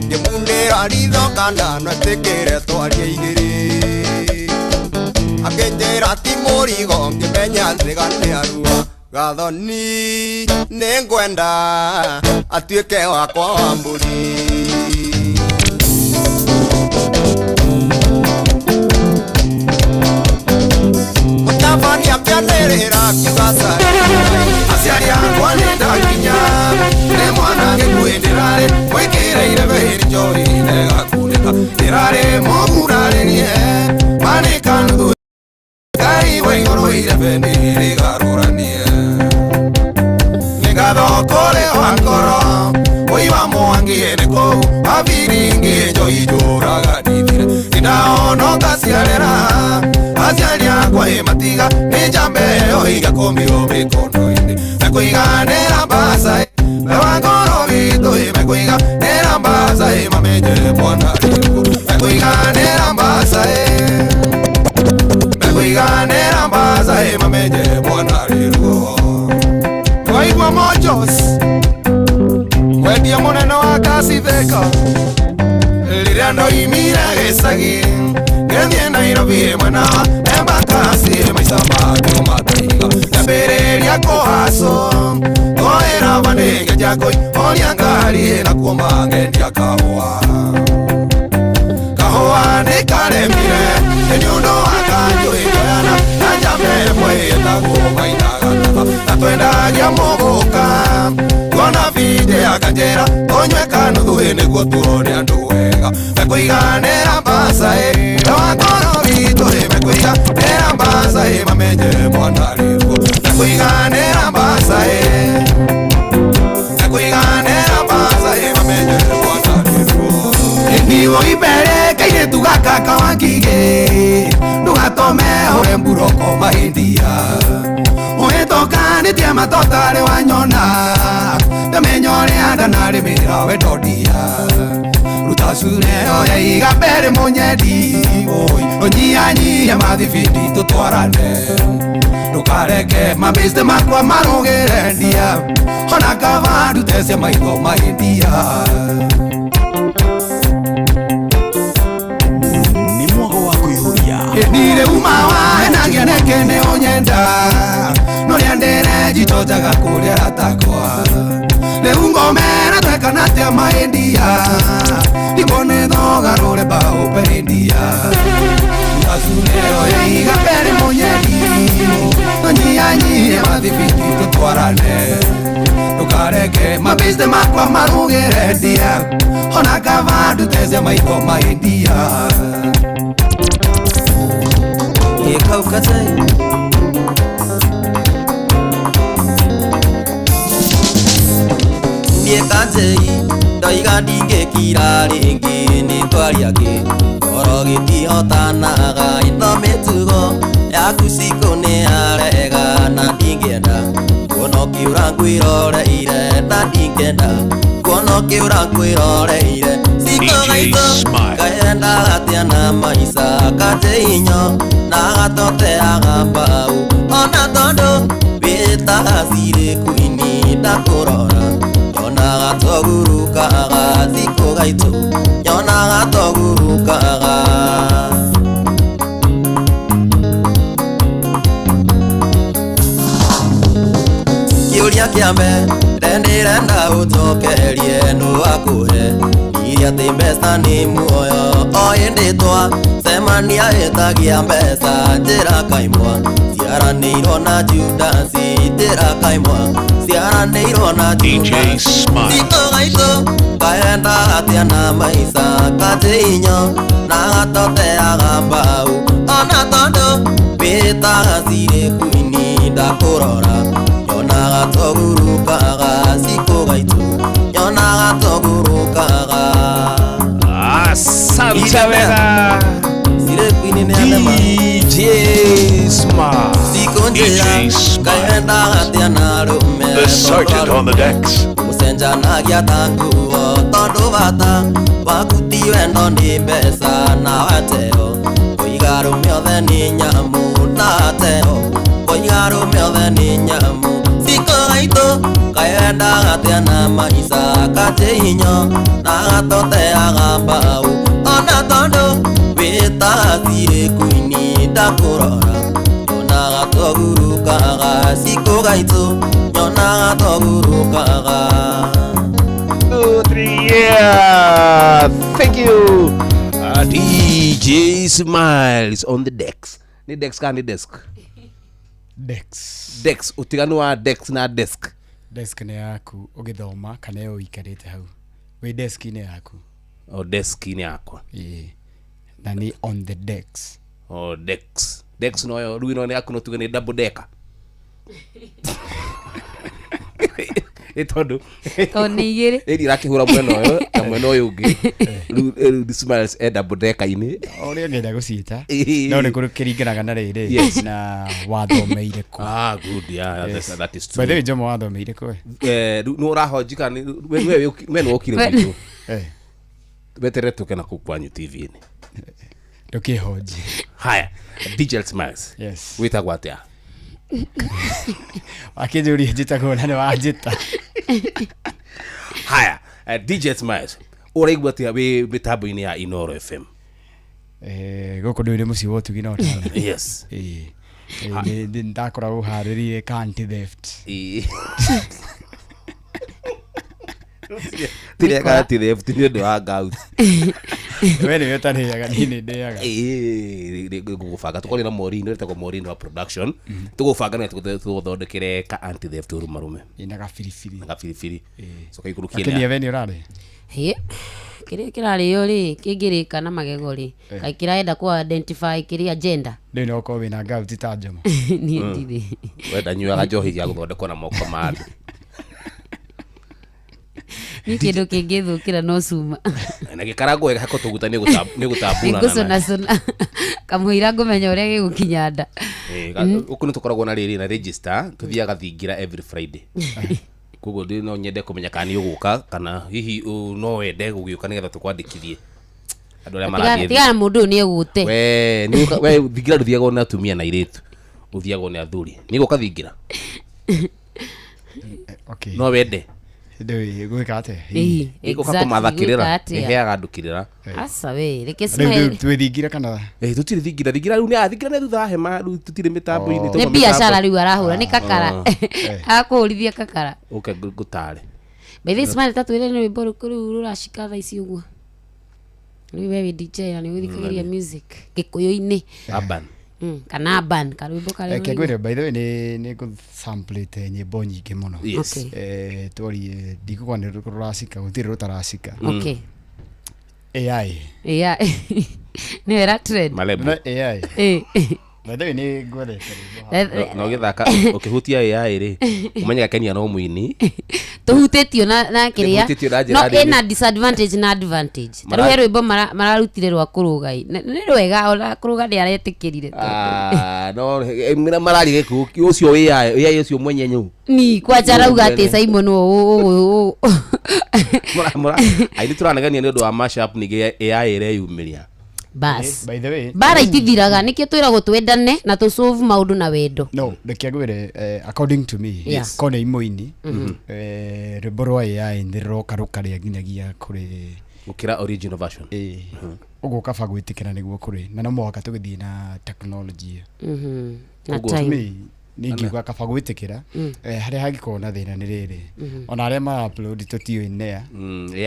Ngĩmunĩra ritho kana no etĩkĩre twarie igĩrĩ Akĩnjĩra ti mũrigo ngĩmenya thiga nĩ arua Gathoni nĩngwenda atuĩke wakwa wa mbũri Mũtabania akĩanĩrĩra akiuga Aciari akwa nĩ ndakinya Nĩ mwana gĩkuĩ ndĩrarĩ Mwĩkĩre irebe njohi negakunĩka Ndĩrarĩ mũgurarĩrie Manĩka nuthu Ngai wa igũrũ irebe nĩrĩgarũranie Nĩ ngatho kũrĩ wa ngoro Ũi wa Mwangi nĩ kũu Wabiringi njohi njũraga ndithire Nĩndahonoka ciarera Aciari akwa ĩ matiga Nĩ njambe ĩyo igakũmio mĩkono-inĩ Mekũiganĩra mbaca ĩ Mewa ngoro witũ ĩ Mekũiganĩra mbaca ĩ Mamenye mwana rĩrũ Mekũiganĩra mbaca ĩ Mekũiganĩra mbaca ĩ Mamenye mwana rĩrũ Waigua Mojos Mwendia mũnene wa Kasitheka Rĩrĩa ndoimire gĩcagi Ngĩthiĩ Nairobi mwena wa Embakasi maica makĩo mataiga Nyambĩrĩria kũhacwo Oera wanenge jakoi oria ngari na kuoma ngendia kahũa. Kahũa nĩ karemire nĩ ũndũ wa kanjũ ĩtoyana na njame ĩmwe ĩtagwo maina gatata na twendagia mũgũka tuona binde akanjĩra tũnyue kanuthu ĩ nĩguo tuone andũ wega mekũiganĩra mbaca ĩ wakorwo witũ ĩ mekũiganĩra mbaca ĩ mamenye mwana rĩkuo mekũiganĩra mbaca ĩ mekũiganĩra mbaca ĩ mamenye mwana rĩkuo niwo ibere kairĩtu gaka kawangige ndũgatome hũre mburoko mahindia ũhĩtũkanĩtie matotarĩ wanyona ndamenya ũrĩa ndanarĩmĩra wendodia ruta cure oya iga mbere mũnyendi oi ũnyihanyihie mathibindi tũtwarane ndũkareke mabĩste makwa marũgĩre ndia ona kaba ndute cia maitho mahindia. Nĩ mwago wa kũihũria nire uma wa enagia neke nĩ ũnyenda norĩa ndĩre njitojaga kũrĩa ratakwa rĩu ngomera twekana atĩa mahindia ndimbo nĩ thogarũre mbaũ perindia ngacuneo yaiga mbere mũnyendi tũnyihanyihie mathibindi tũtwarane ndũkareke mabĩste makwa marũgĩre ndia ona kaba ndute cia maitho mahindia. Niĩ kanjei ndoiga ndingĩkira rĩngĩ nĩ twaria kĩ ngoro gĩtihotanaga ĩno mĩtugo yaku cikũ nĩ yarega na ndingĩenda kuona ũkĩũra ngwĩroreire na ndingĩenda kuona ũkĩũra ngwĩroreire cikũ gaitũ kaendaga atĩa na maica kanjeinyo na gatoteaga mbau ona tondũ wĩtaga cirĩ kuini ndakũrora nyonaga togurukaga cikũ gaitũ nyonaga togurukaga. Kĩũria kĩa mbere ndĩrenda ũnjokerie nũ akũhe iria atĩ mbeca nĩ muoyo o hĩndĩ twacemania ĩtagia mbeca njĩra kaimwa ciaranĩirwo na Judasi njĩra kaimwa ciaranĩirwo na Judasi Cikũ gaitũ kaendaga atĩa na maica kanjĩinyo na gatoteaga mbau ona tondũ wĩtaga cirĩ kuini ndakũrora nyonaga togurukaga cikũ gaitũ nyonaga togurukaga. Asante wega DJ Smile. DJ Smile. The sergeant on the decks. Gũcenjanagia ta nguo tondũ bata waku ti wendo nĩ mbeca na wateo kũiga arũme othe nĩ nyamũ na ateo kũiga arũme othe nĩ nyamũ cikũ gaitũ kaendaga atĩa na maica kanjĩinyo na gatoteaga mbau ona tondũ wĩtaga cirĩ kuini ndakũrora nyonaga togurukaga cikũ gaitũ nyonaga togurukaga. 2, 3, yeah. Thank you. DJ Smiles on the decks. Ni decks kana ni desk? Decks. Decks. Utiganu wa decks na desk. Desk nĩ yaku ũgĩthoma kana ĩyo ũikarĩte hau. Wĩ desk-inĩ yaku. O desk-inĩ yakwa. Ĩĩ. Na nĩ on the decks. O decks. Decks noyo rĩu ĩno nĩ yaku no tuge nĩ double decker. Ĩ tondũ Tondũ nĩ igĩrĩ. Ĩri irakĩhũra mwena ũyũ na mwena ũyũ ũngĩ. Rĩu Smiles e double decker-inĩ. Ũrĩa ũngĩenda gũciĩta no nĩ kũringanaga na rĩrĩ Yes. na wathomeire kũ. Ah, good, yeah, Yes. that is true. By the way, Jomo wathomeire kũ? Rĩu nĩ ũrahonjika we nĩ wokire gwitũ. Weterere tũke na kũu kwanyu TV-inĩ. Ndũkĩhonji. Haya, DJ Smiles. Yes. Wĩtagwo atĩa? Wakĩnjũria njĩtagwo na nĩ wanjĩta. Haya, DJ Smiles, ũraigua atĩa wĩ mĩtambo-inĩ ya Inooro FM? Gũkũ ndũire mũciĩ wa ũtugi na ũtana. Yes. Ĩĩ. Ndakoragwo harĩrĩirie ka anti theft. Tirega tireft nĩ ũndũ wa gout. We nĩwe ũtarĩaga, niĩ nĩ ndĩaga. Gũbanga tũkorwo na Maureen, ũrĩa wĩtagwo Maureen wa production, tũgũbanga na tũgũthondekere ka anti theft ũrũmarume na gabiribiri, na gabiribiri coka ikũrũkie. Akenia, we nĩ ũrarĩa? Hĩ, kĩrĩa kĩrarĩo rĩ, kĩngĩrĩka na magego rĩ, kaĩ kĩraenda kũ identify kĩrĩa gender? Rĩu no ũkorwo wĩna gout ta Njomo. Niĩ ndirĩ. We ndanyuaga njohi ya gũthondekwo na moko ma andũ. Niĩ kĩndũ kĩngĩthũkĩra no cuma. Na gĩkarangwo wega hako tũguta nĩ gũtambura. Nĩngũcũnacũna kamũira ngũmenya ũrĩa gĩgũkinya nda. Gũkũ nĩ tũkoragwo na rĩrĩ na register, tũthiaga thingira every Friday, koguo ndĩ no nyende kũmenya kana nĩ ũgũka kana hihi no wende gũgĩũka nĩgetha tũkwandĩkithie andũ arĩa marathiĩ. Tigana na mũndũ ũyũ, nĩ egũte. We nĩ we thingira ndũthiagwo na atumia na airĩtu, ũthiagwo nĩ athuri. Nĩ gũka thingira? Okay. No wende? Ndũĩ gwĩka atĩa? Ĩĩ, Nĩ gũka exactly, kũmatha gwĩka kĩrĩra atĩa? ĩheaga andũ kĩrĩra. Aca we, reke Rĩu cimahe. rĩu twĩthingira kana? Tũtirĩ thingira, thingira rĩu nĩ thingira nĩ thutha wa hema, rĩu tũtirĩ mĩtambo-inĩ. Nĩ Twauma biacara mĩtambo. rĩu arahũra, nĩ kakara akũhũrithia kakara. Ũke ngũtare. By the way, Smile, tatwĩre nĩ rwĩmbo rũrĩkũ rĩu rũracika thaa ici ũguo? Rĩu we wĩ DJ na nĩ ũthikagĩrĩria music gĩkũyũ-inĩ. Urban. Kana urban karwĩmbo karĩa Reke ũraigua. ngwĩre, by the way, nĩ ngũsamplĩte nyĩmbo nyingĩ mũno. Yes. Okay. Twarie ndikuga nĩ rũrĩkũ rũracika, gũtirĩ rũtaracika. Okay. AI. Yeah. Nĩyo ĩra trend. Malebo. No, AI. Eh. By the way, nĩ ngwendete rwĩmbo haha. Na ũgĩthaka ũkĩhutia AI rĩ, ũmenyaga Kenya no mũini. Tũhutĩtio na kĩrĩa Tũhutĩtio na njĩra no nene. ĩna disadvantage na advantage. Ta rĩu he rwĩmbo mararutire rwa kũrũga ĩ. Nĩ rwega, ona kũrũga nĩ aretĩkĩrire. Ah, no marari gĩkũ ũcio AI AI ũcio mwenyenyu. Ni kwanja arauga atĩ Simon Aini tũranegenia nĩ ũndũ wa mashup, ningĩ AI ĩreyumĩria. Bas. By the way, Mbara itithiraga, nĩkĩo twĩragwo twendane na tũsolve maũndũ na wendo. No reke ngwĩre, according to me, Yes. ko nĩ mũini, rwĩmbo rwa AI nĩ rũroka rũkarĩa nginyagia kũrĩ gũkĩra original version. Ũguo kaba gwĩtĩkĩra nĩguo kũrĩ na no mũhaka tũgĩthiĩ na technology ĩyo. Na Ũguo time. to me, nĩ ingiuga kaba gwĩtĩkĩra. Harĩa hangĩkorwo na thĩna nĩ rĩrĩ, ona arĩa mara upload tũtiũĩ nĩa.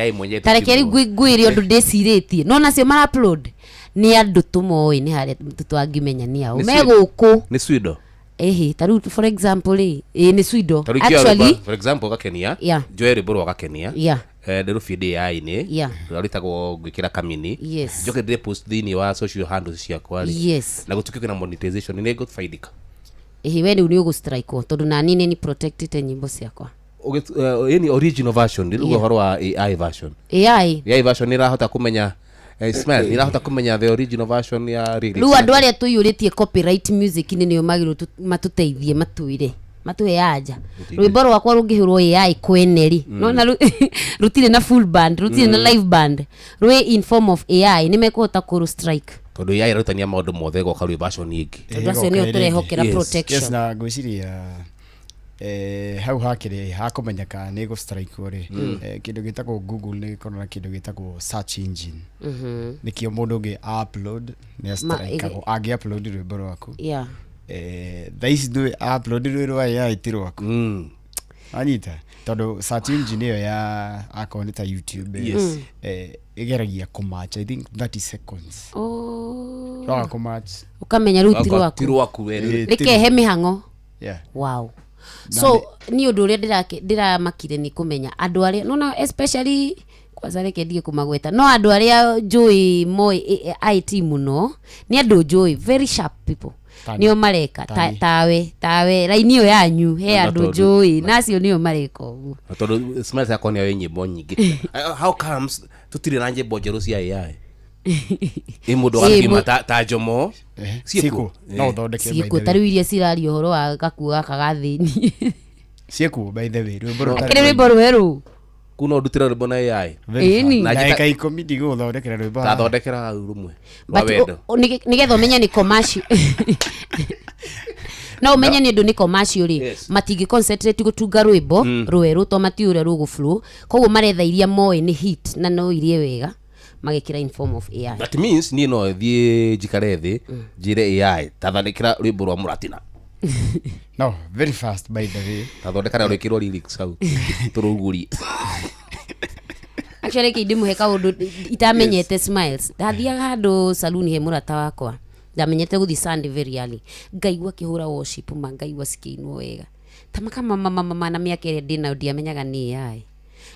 AI mwenyewe. Ta reke rĩu ngwĩre ũndũ ndĩcirĩtie, no nacio mara upload nĩ andũ tũmoĩ, nĩ harĩa tũtangĩmenya nĩ ao Nĩ me gũkũ. Nĩ Swido. Ĩhĩ, ta rĩu for example rĩ, ĩ nĩ Swido. Ta rĩu ingĩoya Actually, rwĩmbo, for example gakenia, njoe rwĩmbo rwa gakenia, ndĩrũbinde AI-inĩ, rũrĩa rwĩtagwo ngwĩkĩra kamini, njoke ndĩrĩ post thĩinĩ wa social handles ciakwa rĩ, na gũtuĩke na monetization, nĩ ngũfaidika? Ĩhĩ, we rĩu nĩ ũgũ-strikewo tondũ nani nĩ ni protectĩte nyĩmbo ciakwa. Ĩni original version rĩu, ũhoro wa AI version, AI. AI version nĩ ĩrahota kũmenya, Smile, nĩ ĩrahota kũmenya the original version ya lyrics. Rĩu andũ arĩa tũiyũrĩtie copyright music inĩ nĩo magĩrĩirwo matũteithie, matwĩre matũhe anja. Rwĩmbo rwakwa rũngĩhũrwo AI kwene rĩ, nona rũtirĩ na full band, rũtirĩ na live band, rwĩ in form of AI, nĩ mekũhota kũrũ strike? Tondũ AI ĩrarutania maũndũ mothe ĩgoka rwĩ version ĩngĩ. Tondũ acio nĩo tũrehokera protection. Yes, na ngwĩciria hau hakĩrĩ hakũmenya kana nĩ gũ-strikewo rĩ, kĩndũ gĩtagwo Google nĩ gĩkoragwo na kĩndũ gĩtagwo search engine. Nĩkĩo mũndũ ũngĩ upload nĩ astrikagwo angĩ upload rwĩmbo rwaku. Thaa ici ndũĩ upload rwĩ rwa AI ti rwaku, anyita, tondũ search engine ĩyo ya akorwo nĩ ta YouTube, ĩgeragia kũmatch, I think 30 seconds. Oh. Rwaga kũmatch, ũkamenya rĩu ti Ti rwaku. rwaku we rĩu. Rĩkehe mĩhang'o. Wow, Na so niĩ ũndũ ũrĩa ndĩramakire nĩ kũmenya andũ arĩa nona, especially kwanza reke ndige kũmagweta, no andũ arĩa njũĩ moĩ IT mũno, nĩ andũ njũĩ very sharp people. Tani. Nĩo mareka Tani. tawe raini ĩyo yanyu he Na andũ tondũ- njũĩ na acio nĩo mareka ũguo. Na tondũ Smile yakwa nĩ oĩ nyĩmbo nyingĩ. How comes tũtirĩ na nyĩmbo njerũ cia AI ĩ mũndũ Ĩ, agakĩma ta Njomo? Ciĩkuo. Ciĩkuo. No ũthondeke, by ciĩkuo the ta way. rĩu iria ciraria ũhoro wa gakuo gaka ga thĩni. Ciĩkuo, by the way, rwĩmbo rũtarĩ. Akĩrĩ rwĩmbo rwerũ. Kuu no ndutĩre rwĩmbo na AI? Ĩni. Na Ndagĩka 10 ndigũgũthondekera rwĩmbo haha. Tathondekera hau rũmwe rwa But wendo. nĩgetha ũmenye nĩ commercial, no ũmenye nĩ ũndũ nĩ commercial rĩ, matingĩ concentrate gũtunga rwĩmbo rwerũ to matiũĩ ũrĩa rũgũ-flow, koguo maretha iria moĩ nĩ hit na no irie wega magĩkĩra in form of AI. That means niĩ no thiĩ njikare thĩ njĩre AI tathondekera rwĩmbo rwa mũratina. No very fast, by the way. Tathondeka na rwĩkĩrwo lyrics hau tũrũgurie. Actually reke ndĩmũhe kaũndũ itamenyete smiles. Ndathiaga handũ saluni he mũrata wakwa. Ndamenyete gũthiĩ Sunday very early. Ngaigua akĩhũra worship ma ngaigua cikĩinwo wega. Ta makamamamama na mĩaka ĩrĩa ndĩnayo ndiamenyaga nĩ AI.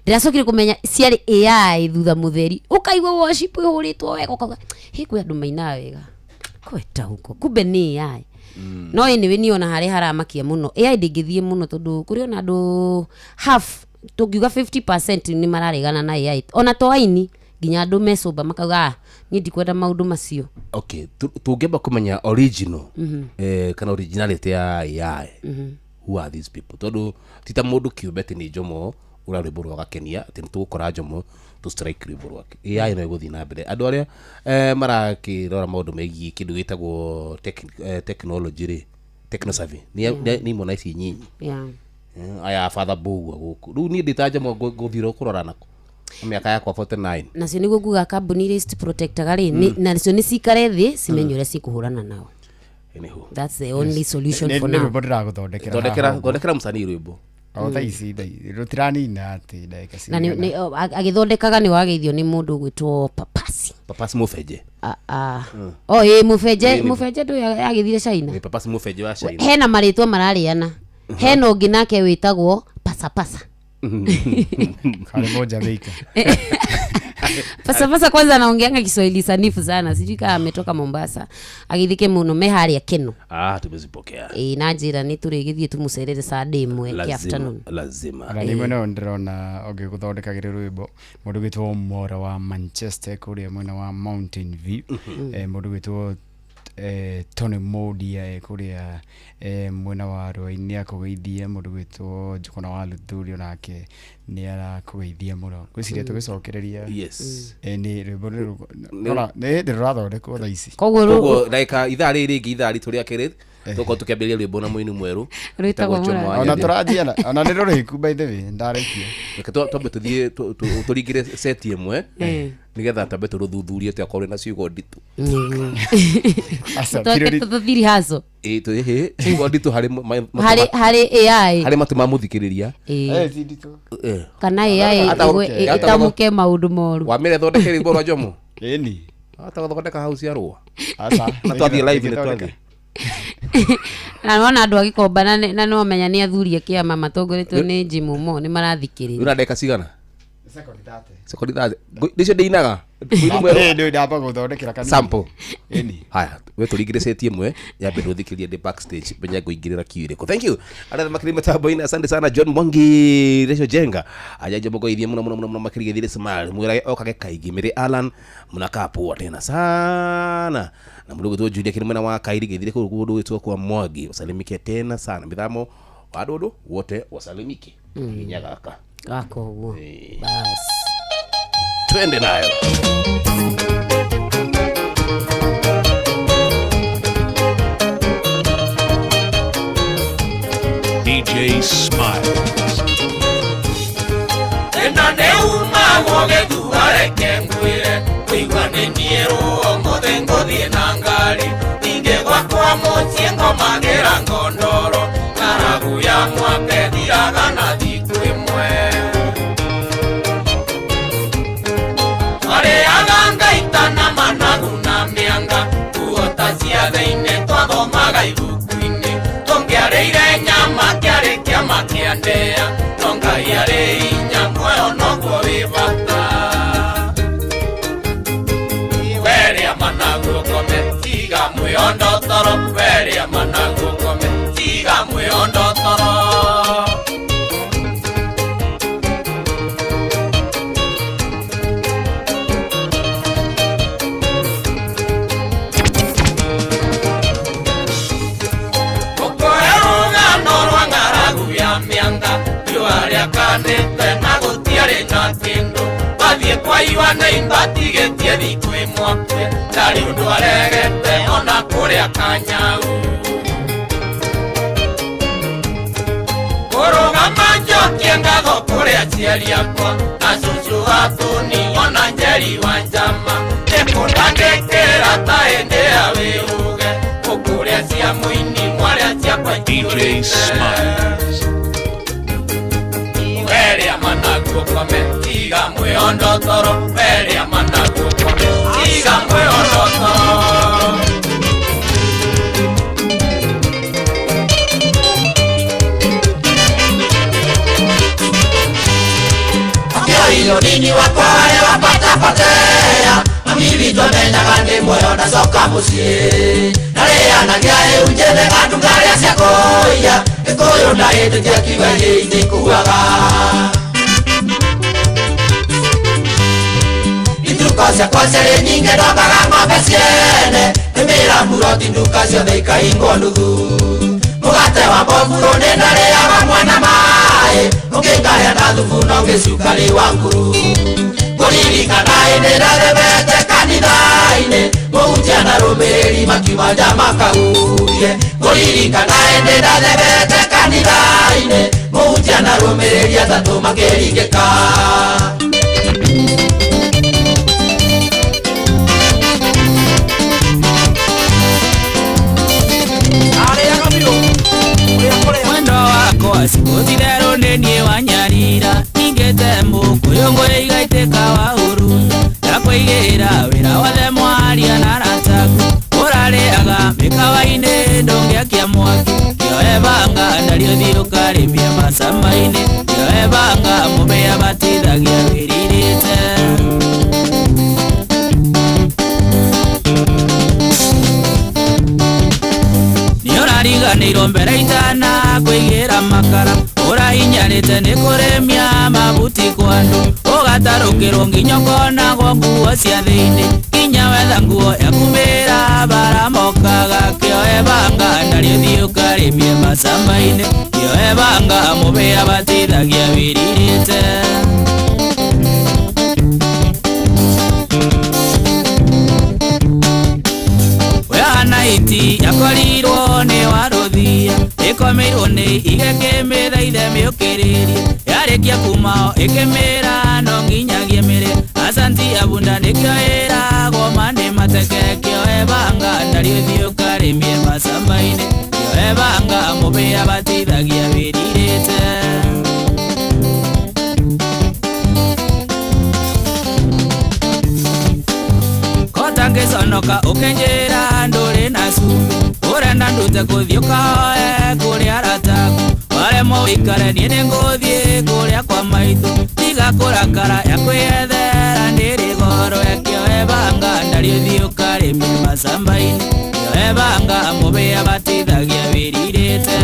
Ndĩracokire kũmenya ciarĩ AI thutha mũtheri. Ũkaigua worship ĩhũrĩtwo wega ũkauga hĩ kwĩ andũ mainaga wega. Kweta huko. Kumbe nĩ AI. No anyway niĩ ona harĩa haramakia mũno AI ndĩngĩthiĩ mũno tondũ kũrĩ ona andũ half tũngiuga 50% nĩ mararegana na AI ona to aini nginya andũ mecũmba makauga "Ah, niĩ ndikwenda maũndũ macio." Okay, tũngĩamba kũmenya original kana originality ya AI, who are these people? Tondũ ti ta mũndũ kĩũmbe atĩ nĩ Njomo ũra rwĩmbo rwa gakenia atĩ nĩ tũgũkora Njomo tũ strike rwĩmbo rwake. AI no ĩgũthiĩ na mbere. Andũ arĩa marakĩrora maũndũ megiĩ kĩndũ gĩtagwo technology rĩ, technosavi nĩ imwana ici nyinyi. Aya father Mbugua gũkũ rĩu niĩ ndĩ ta Njomo ngũthiĩ kũrora nako mĩaka yakwa 49. Nacio nĩguo nguga kambuni iria citiprotectaga rĩ, nacio nĩ cikare thĩ cimenye ũrĩa cikũhũrana nao. Anywho. That's the only solution for nĩ now. rwĩmbo ndĩragũthondekera Thondekera haha ũguo. thondekera mũcanii rwĩmbo. O thaa ici thaa ici rũtiranina atĩ ndagĩka na cigana. agĩthondekaga nĩ wageithio nĩ mũndũ ũgwĩtwo Papasi. Papasi Mũbenje. O ĩ mũbenje. Ĩĩ, Mũbenje ndũyũ agĩthire China. Nĩ Papasi Mũbenje wa China. Hena marĩtwa mararĩana, hena ũngĩ nake wĩtagwo pasapasa. Karĩ Mũjamaika. Pasapasa kwanza anaongeanga Kiswahili sanifu sana, sijui kama ametoka Mombasa agithike muno me harĩa Keno. Ah, tumezipokea. Ĩ na njĩra nĩ tũrĩgĩthiĩ tũmũcerere Sunday ĩmwe kĩ Lazima, afternoon. lazima. Ona nĩ mwena ũyũ ndĩrona ũngĩgũthondekagĩra rwĩmbo mũndũ gwĩtwo Mora wa Manchester kũrĩa mwena wa Mountain View, mũndũ gwĩtwo Tony Modia kũrĩa mwena wa Rwai-inĩ akũgeithia, mũndũ gwĩtwo Njũgũna wa Luthuri onake nĩ arakũgeithia mũno. Ngwĩciria tũgĩcokereria Yes. Nĩ rwĩmbo rũrũ ona nĩ hĩndĩ rũrathondekwo thaa ici. Koguo ndagĩka ithaa rĩrĩ rĩngĩ ithaa ritũ rĩa kerĩ tũkorwo tũkĩambĩrĩria rwĩmbo na mũini mwerũ Rwĩtagwo wĩtagwo Jomo Mũrata. wa Ona Nyandia. tũranjia ona nĩ rũrĩku by the way ndarĩkia. Reke twambe tũthiĩ tũringĩre seti ĩmwe nĩgetha twambe tũrũthuthurie tũgakorwo na ciugo nditũ. Aca, Tũke tũthiĩ haco. Ĩ, ciugo nditũ harĩ harĩ AI harĩ matũ ma mũthikĩrĩria. Ĩ. Ti nditũ. Kana AI ĩtamũke maũndũ moru. Wamĩre thondeke rwĩmbo rwa Jomo. Ĩni. Ata gũthondeka hau cia rũa. Aca, Na twathiĩ live nĩ nĩngĩthondeka. twathiĩ. Na nona andũ agĩkomba na nĩwamenya nĩ athuri a kĩama matongoretio nĩ Jim Mo nĩ marathikĩrĩria. Wĩna ndagĩka cigana? Sekondi 30. Sekondi 30. Nĩcio ndĩinaga. Mũini mwerũ. Ĩ, ndamba gũthondekera kanini. Sample. Ĩni. Haya, we tũringĩre seti ĩmwe yambe ndũthikĩrie ndĩ backstage menya ngũingĩrĩra kiu ĩrĩkũ. Thank you. Arĩa makĩrĩ mĩtambo-inĩ, asante sana John Mwangi, Rachel Jenga. Aja Jomo goithie mũno mũno mũno mũno makĩria gĩthire Smile. Mwĩrage okage kaingĩ. Mĩrĩ Alan mnakaa poa tena sana. Na mũndũ ũgwĩtwo Julia kĩrĩ mwena wa Kairi gĩthire kũu kũndũ gwĩtwo kwa Mwangi. Usalimike tena sana. Mĩthamo wa ndũndũ wote wasalimike. Nginya gaka. Gaka ũguo. Bas. Twende nayo. DJ Smiles. Ĩno nĩ umagwo gĩthua reke ngwĩre kũigua nĩ niĩ rũo mũthĩ ngũthiĩ na ngari ningĩ gwakwa mũciĩ ngomagĩra ngondoro ng'aragu ya mwaka ĩthiraga na thikũ ĩmwe twarĩaga ngaita na managu na mĩanga nguo ta cia thĩinĩ twathomaga ibuku-inĩ tũngĩarĩire nyama kĩarĩ kĩama kĩa ndĩa no Ngai arĩ hinya muoyo noguo wĩ bata werĩa managu ũkome tiga mwĩondo toro werĩa managu ũkome tiga mwĩondo toro. Gũkũhe rũgano rwa ng'aragu ya mĩanga riũa rĩakanĩte na gũtiarĩ na kĩndũ bathiĩ kwa iwa nĩ imbatigĩtie thikũ ĩmwe akue ndarĩ ũndũ aregete ona kũrĩa kanyau kũrũgama njokie ngatho kũrĩ aciari akwa na cũcũ wa Tũni ona Njeri wa Njama nĩkũndandĩkĩra ta hĩndĩ ya wĩũge gũkũrĩa cia mũini mwarĩa ciakwa DJ Smiles. Werĩa managu ũkome tiga mwĩondo mwĩhondo toro werĩa managuo tiga mwĩhondo toro. Akĩoirwo nini wakwa arĩa wapatapotea mami witũ amenyaga ndĩ muoyo ndacoka mũciĩ narĩanagia rĩu njethe gandu ngarĩa cia kũiya gĩkũyũ ndahĩtũkia kiuga iria itikuaga ituko ciakwa ciarĩ nyingĩ ndombaga ng'ombe ciene nĩmĩra mburoti nduka ciothe ikahingwo nuthu mũgate wa mbomburũ nĩ ndarĩaga mwana maĩ ũngĩ ngarĩa na thubu na ũngĩ cukari wa nguru ngũririkana hĩndĩ ndathemete kanitha-inĩ mũhunjia na rũmĩrĩri makiuma nja makahurie ngũririkana hĩndĩ ndathemete kanitha-inĩ mũhunjia na rũmĩrĩri atatũ makĩringĩka. Mwendo wakwa sikũthitherũ nĩ niĩ wanyarira ningĩte mũkũyũ ngũrĩ igaitĩka wa ũru ndakũigĩra wĩra wothe mwaria na arataku ũrarĩaga mĩkawa-inĩ ndũngĩakia mwaki kĩoe banga narĩo thiĩ ũkarĩmie macama-inĩ kĩoe banga mũmea batithagia wĩrirĩte. Nĩũrariganĩirwo mbere itana kũigĩra makara ũrahinyarĩte nĩ kũrĩmia mabuti kwa andũ ũgatarũkĩrwo nginya ũkonagwo nguo cia thĩinĩ nginya wetha nguo yakumĩra baramokaga kĩoe banga narĩo thiĩ ũkarĩmie macamba-inĩ kĩoe banga mũbĩa batithagia wĩrirĩte. Iti yakorirwo nĩ warũthia ĩkomeirwo nĩ igekĩmĩthaithe mĩũkĩrĩrie yarĩkia kumao ĩkĩmĩra no nginyagie mĩrĩ asanti abunda nĩkĩo ĩragwo manĩ mateke kĩoe banga narĩo thiĩ ũkarĩmie macamba-inĩ kĩoe banga mũbĩa batithagia wĩrirĩte. Kotangiconoka ũkĩnjĩra ndũrĩ na cumbĩ ũrenda ndute kũthiĩ ũkahoe kũrĩa arataku waremwo ũikare niĩ nĩngũthiĩ kũrĩa kwa maitũ tiga kũrakara ya kwĩyethera ndĩrĩ goro ekĩoe banga narĩo thiĩ ũkarĩmie macamba-inĩ kĩoe banga mũbĩa batithagia wĩrirĩte.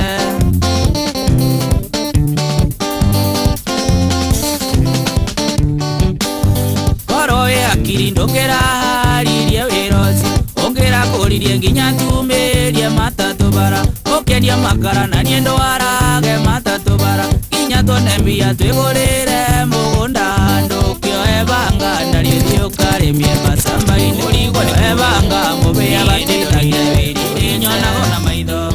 Korwo wĩ hakiri ndũkĩraharirie wĩra ũcio ũngĩrakũririe nginya tumĩrie matatũ bara ũkĩendia makara na niĩ ndwarage matatũ bara nginya tuone mbia twĩgũrĩre mũgũnda handũ kĩoe banga narĩo thiĩ ũkarĩmie macamba-inĩ kĩoe banga mũbĩa batithagia wĩrirĩte nyonago na maitho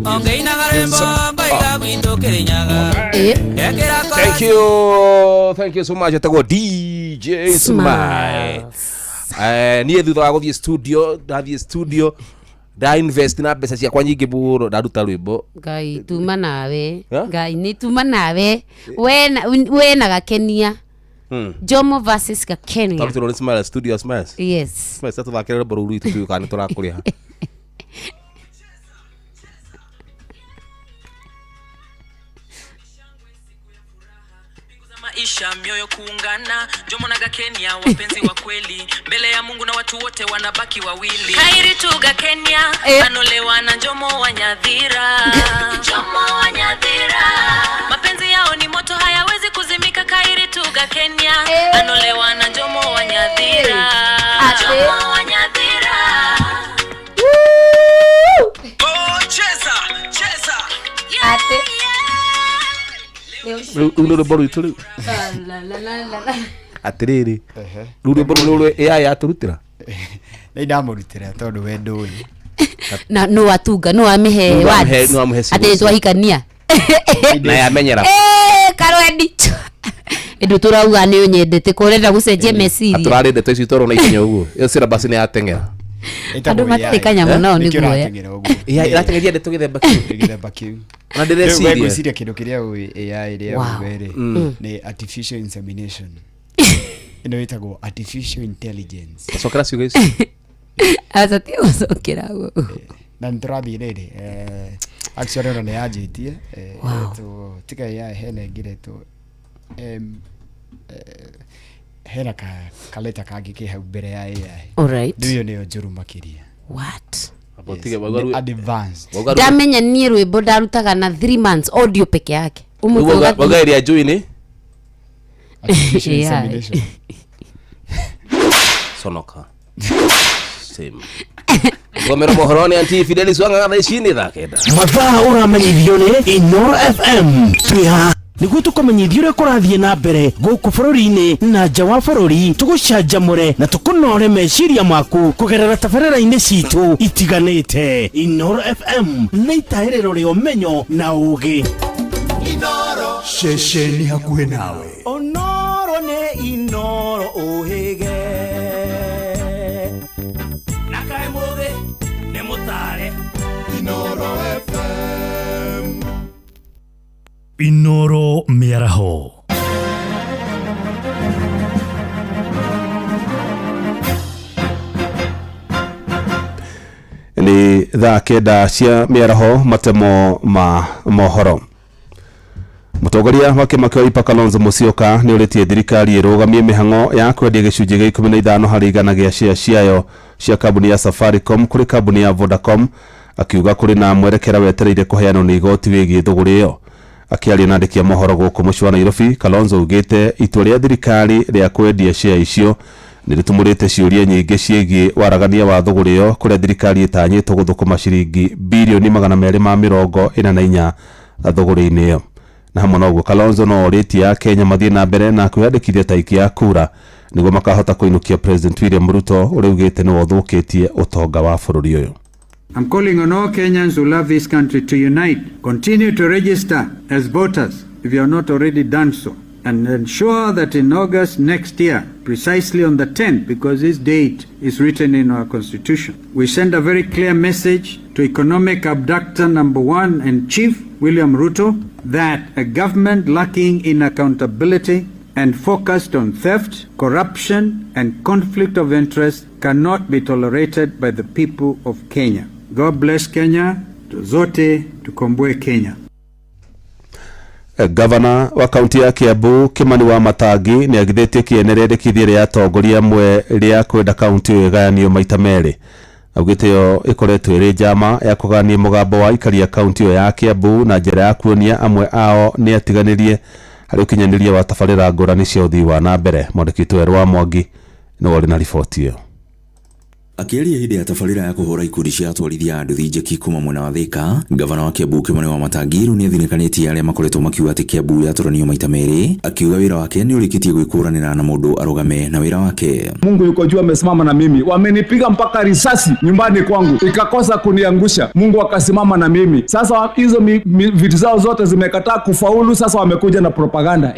ongĩinaga rwĩmbo ngoiga gwitũ Kĩrĩnyaga ekĩra Thank you so much etagwo DJ Smile. Niĩ thutha wa gũthiĩ studio ndathiĩ studio nda invest na mbeca ciakwa nyingĩ mũno ndaruta rwĩmbo Ngai tuma nawe Ngai nĩ tuma nawe we na Gakenia. Jomo versus Gakenia. Twarutĩrwo nĩ Smile studio Smiles. Yes. Smiles tũthakĩre rwĩmbo rũu rwitũ tũĩ kana nĩ tũrakũrĩha. Maisha mioyo kuungana Jomo na Gakenia wapenzi wa kweli mbele ya Mungu na watu wote wanabaki wawili Kairi tu Gakenia anolewa na Jomo wa Nyathira Jomo wa Nyathira mapenzi yao ni moto hayawezi kuzimika Kairi tu Gakenia anolewa na Jomo wa Nyathira Jomo wa Nyathira. Oh, cheza cheza ate Rĩu nĩ rwĩmbo rwitũ rĩu atĩrĩrĩ rĩu rwĩmbo rũu rũrũ AI yatũrutĩra nĩ ndamũrutĩra tondũ we ndũĩ na nũ watunga nũ wamĩhe words atĩ twahikania na yamenyera karwendi ĩndũ tũrauga nĩ ũnyendete ko ũrenda gũcenjia meciria atũrarĩ ndeto ici twarwo na ihenya ũguo ĩyo syllabus nĩ yateng'era andũ matirĩ kanyamũ nao nĩ guoya ĩrateng'eria ndeto gĩthemba kĩu gĩthemba kĩu na ndĩreciria ngwĩciria kĩndũ kĩrĩa ũĩ AI ĩrĩa ũĩ rĩ nĩ artificial insemination. Ĩno ĩtagwo artificial intelligence. Cokera ciugo icio. Aca ti gũcokera ũguo. Na nĩ tũrathiĩ rĩrĩ, actually ona nĩ yanjĩtie, Wow. ĩretwo tiga AI, hena ĩngĩ ĩretwo hena kaleta kangĩ ke hau mbere ya AI. Alright. Rĩu ĩyo nĩyo njũru makĩria. What? Yes, nĩ advanced. Ndamenya niĩ rwĩmbo ndarutaga na 3 months audio peke yake. Ũmũthĩ ũgathiĩ- Wauga ĩrĩa njũĩ nĩ Artificial AI. insemination. Sonoka. Same. Gomero mohoro nĩ anti Fidelis Wang'ang'a thaa ici nĩ thaa 9. Mathaa ũramenyithio nĩ Inoro FM. Twĩ haha nĩguo tũkũmenyithia ũrĩa kũrathiĩ na mbere gũkũ bũrũri-inĩ na nja wa bũrũri, tũgũcanjamũre na tũkũnore meciria maku kũgerera tabarĩra-inĩ citũ itiganĩte. Inoro FM nĩ itahĩrĩro rĩa ũmenyo na ũgĩ. Ceceni hakuhĩ nawe. Onoro nĩ Inoro ũhĩge na kaĩ mũthĩ nĩ mũtare. Inoro FM. Inoro mĩaraho. Nĩ thaa 9 cia mĩaraho, matemo ma mohoro. Mũtongoria wa kĩama kĩa Wiper Kalonzo Musyoka nĩ ũrĩtie thirikari ĩrũgamie mĩhang'o ya kwendia gĩcunjĩ gĩa 15 harĩ igana gĩa share ciayo cia kambuni ya Safaricom kũrĩ kambuni ya Vodacom, akiuga kũrĩ na mwerekera wetereire kũheanwo nĩ igoti wĩgiĩ thũgũrĩ ĩyo. Akĩaria na andĩki a mohoro gũkũ mũciĩ wa Nairobi, Kalonzo augĩte itua rĩa thirikari rĩa kwendia share icio nĩ rĩtumũrĩte ciũria nyingĩ ciĩgiĩ waragania wa thũgũrĩ ĩyo, kũrĩa thirikari ĩtanyĩtwo gũthũkũma ciringi birioni 244 thũgũrĩ-inĩ ĩyo. Na hamwe na ũguo, Kalonzo no orĩtie Akenya mathiĩ na mbere na kwĩyandĩkithia ta aikia a kura nĩguo makahota kũinũkia President William Ruto ũrĩa augĩte nĩwe ũthũkĩtie ũtonga wa bũrũri ũyũ. I'm calling on all Kenyans who love this country to unite, continue to register as voters if you have not already done so, and ensure that in August next year, precisely on the 10th, because this date is written in our constitution, we send a very clear message to economic abductor number one and chief, William Ruto, that a government lacking in accountability and focused on theft, corruption, and conflict of interest cannot be tolerated by the people of Kenya. God bless Kenya. Zote tukomboe Kenya. Gavana wa kaunti ya Kiambu Kimani wa Matangi nĩ agithĩtie kĩene rĩendekithia rĩa atongoria amwe rĩa kwenda kaunti ĩyo ĩgayanio maita merĩ. Augĩte ĩyo ĩkoretwo ĩrĩ njama ya kũgania mũgambo wa aikari a kaunti ĩyo ya Kiambu na njĩra ya kuonia amwe ao nĩ atiganĩrie harĩ ũkinyanĩria wa tabarĩra ngũrani cia ũthii wa na mbere. Mwandĩki witũ Werũ wa Mwangi nĩwe ũrĩ na riboti ĩyo. Akĩaria hĩndĩ ya tabarĩra ya kũhũra ikundi cia atwarithia a nduthi njeki kuma mwena wa Thika, gavana wa Kiambu Kimani wa Matangi rĩu nĩathinĩkanĩtie arĩa makoretwo makiuga atĩ Kiambu yatũranio maita merĩ, akiuga wĩra wake nĩ ũrĩkĩtie gwĩkũranĩra na mũndũ arũgame na wĩra wake. Mungu yuko juu amesimama na mimi. Wamenipiga mpaka risasi nyumbani kwangu ikakosa kuniangusha, Mungu akasimama na mimi. Sasa hizo vitu zao zote zimekataa kufaulu, sasa wamekuja na propaganda.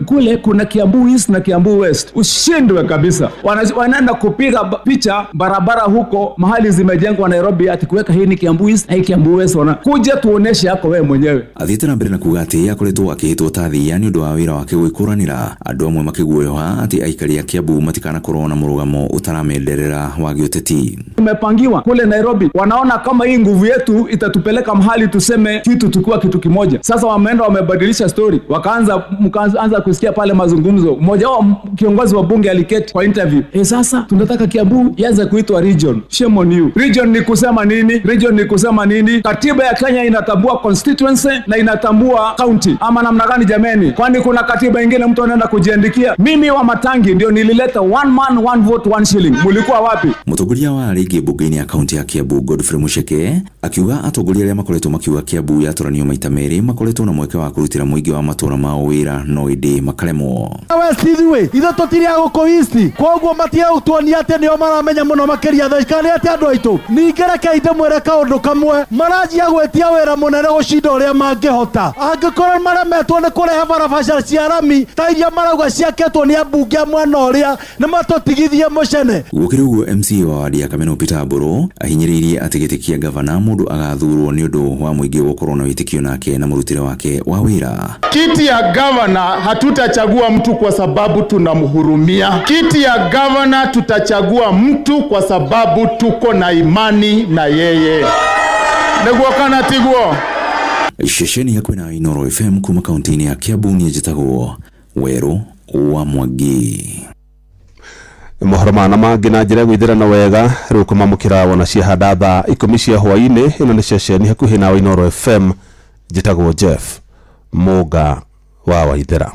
Kule kuna Kiambu East na Kiambu West. Ushindwe kabisa. Wanaenda kupiga picha barabara huko mahali zimejengwa Nairobi, ati kuweka hii ni Kiambu East na hii Kiambu West. Wana kuja tuoneshe yako wewe mwenyewe. Athiĩte na mbere na kuga atĩ akoretwo akĩhĩtwo ta thia nĩ ũndũ wa wĩra wake gwĩkũranĩra, andũ amwe makĩguoyoha atĩ aikari a Kiambu matikanakorwo na mũrũgamo ũtaramenderera wa gĩũteti. Tumepangiwa kule Nairobi, wanaona kama hii nguvu yetu itatupeleka mahali tuseme kitu tukiwa kitu kimoja. Sasa wameenda wamebadilisha story, mkaanza kusikia pale mazungumzo. Mmoja wao kiongozi wa bunge aliketi kwa interview, sasa tunataka Kiambu ianze kuitwa region. Shame on you. Region ni kusema nini? Region ni kusema nini? Katiba ya Kenya inatambua constituency na inatambua county, ama namna gani jameni? Kwani kuna katiba ingine mtu anaenda kujiandikia? Mimi wa Matangi ndio nilileta one man one vote one shilling. Mulikuwa wapi? Mũtongoria wa arĩa bunge-inĩ ya kaunti ya Kiambu Godfrey Mucheke akiuga atongoria arĩa makoretwo makiuga Kiambu yatũranio maita merĩ makoretwo na mweke wa kũrutĩra mũingĩ wa matũũra mao wĩra no ĩndĩ makaremwo. West ithuĩ ithuĩ tũtirĩ a gũkũ East, koguo matige gũtuonia atĩ nĩo maramenya mũno makĩria thaa ici, kana nĩ atĩ andũ aitũ. Ningĩ rekei ndĩmwĩre kaũndũ kamwe, maranjia gwĩtia wĩra mũnene gũcinda ũrĩa mangĩhota. Angĩkorwo maremetwo nĩ kũrehe barabara cia rami ta iria marauga ciakĩtwo nĩ ambunge a mwena ũrĩa, nĩ matũtigithie mũcene. Gũkĩrĩ ũguo, MCA wa wadi ya Kameno Peter Mburu ahinyĩrĩirie atĩ gĩtĩ kĩa gavana mũndũ agathurwo nĩ ũndũ wa mũingĩ gũkorwo na wĩtĩkio nake na mũrutĩre wake wa wĩra. Kiti ya gavana hatutachagua mtu kwa sababu tunamhurumia. Kiti ya gavana tutachagua mtu kwa sababu tuko na imani na yeye. Nĩguo kana tiguo? Ceceni hakuhĩ na Inooro FM kuma kaunti-inĩ ya Kiambu niĩ njĩtagwo Werũ wa Mwangi. Mohoro mana mangĩ na njĩra ya gwĩthĩrana wega rĩu kũmamũkĩra wona ciahanda thaa 10 cia hwaĩ-inĩ. Ĩno nĩ ceceni hakuhĩ nawe Inooro FM, njĩtagwo Jeff Mũnga wa Waithera.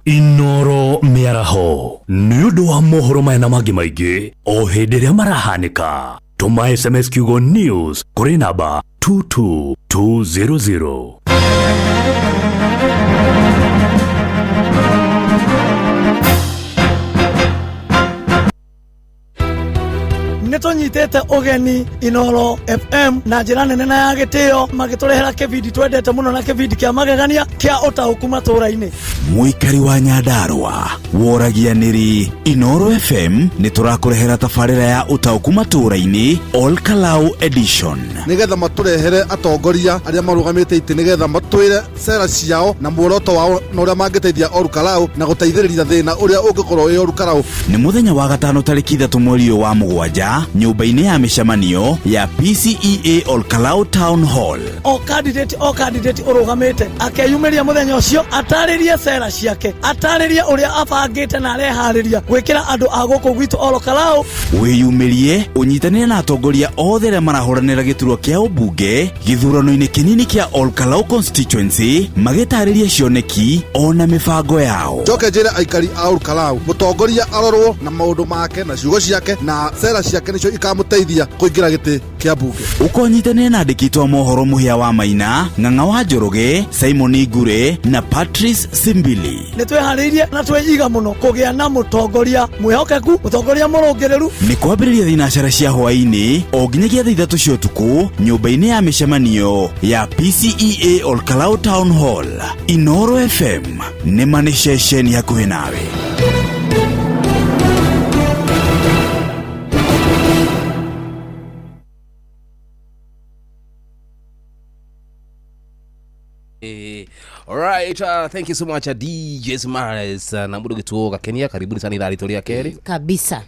Inoro mĩaraho nĩ ũndũ wa mohoro maya na mangĩ maingĩ o hĩndĩ ĩrĩa marahanĩka, tũma SMS kiugo news kũrĩ namba 22200. Nä tå nyitä te å geni Inoro FM na njä ra nene na ya gä tä o magä tå rehera kä bindi twendete må no na kä bindi kä a magegania kä a å taå matå ra-inä. Mũikari wa Nyandarua woragia nĩrĩ Inoro FM nĩ tũrakũrehera tabarĩra ya ũtaũku matũũra-inĩ All Kalau Edition, nigetha matũrehere atongoria arĩa marũgamĩte itĩ, nigetha matwĩre cera ciao na muoroto wao na ũrĩa mangĩteithia Olkalau na gũteithĩrĩria thĩna ũrĩa ũngĩkorwo wĩ Olkalau. Nĩ mũthenya wa gatano tarĩki 3 mweri ũyũ wa 7 nyũmba-inĩ ya mĩcemanio ya PCEA Olkalau Town Hall. O candidate, o candidate ũrũgamĩte akeyumĩria mũthenya ũcio atarĩrie cera ciake, atarĩrie ũrĩa abangĩte na areharĩria gwĩkĩra andũ a gũkũ gwitũ Olkalau. Wĩyumĩrie ũnyitanĩre na atongoria othe arĩa marahũranĩra gĩturwa kĩa ũmbunge gĩthurano-inĩ kĩnini kĩa Olkalau constituency, magĩtarĩria cioneki ona mĩbango yao. Njoke njĩre aikari a Olkalau, mũtongoria arorwo na maũndũ make na ciugo ciake na cera ciake nĩcio ikamũteithia kũingĩra gĩtĩ kĩa mbunge. Ũkonyitanĩre na andĩki a mohoro Mũhĩa wa Maina, Ng'ang'a wa Njoroge, Simon Ngure na Patrice Simbili. Nĩ twĩharĩirie na twĩiga mũno kũgĩa na mũtongoria mwĩhokeku, mũtongoria mũrũngĩrĩru. Nĩ kwambĩrĩria thinacara cia hwaĩ-inĩ o nginyagia thaa 3 cia ũtukũ nyũmba-inĩ ya mĩcemanio ya PCEA Olkalau Town Hall. Inoro FM nĩ ma nĩ ceceni hakuhĩ nawe. All right, thank you so much, DJ Smiles, na mũndũ gĩtuo gakenia. Karibuni sana ithaa ritũ rĩa kerĩ. Kabisa.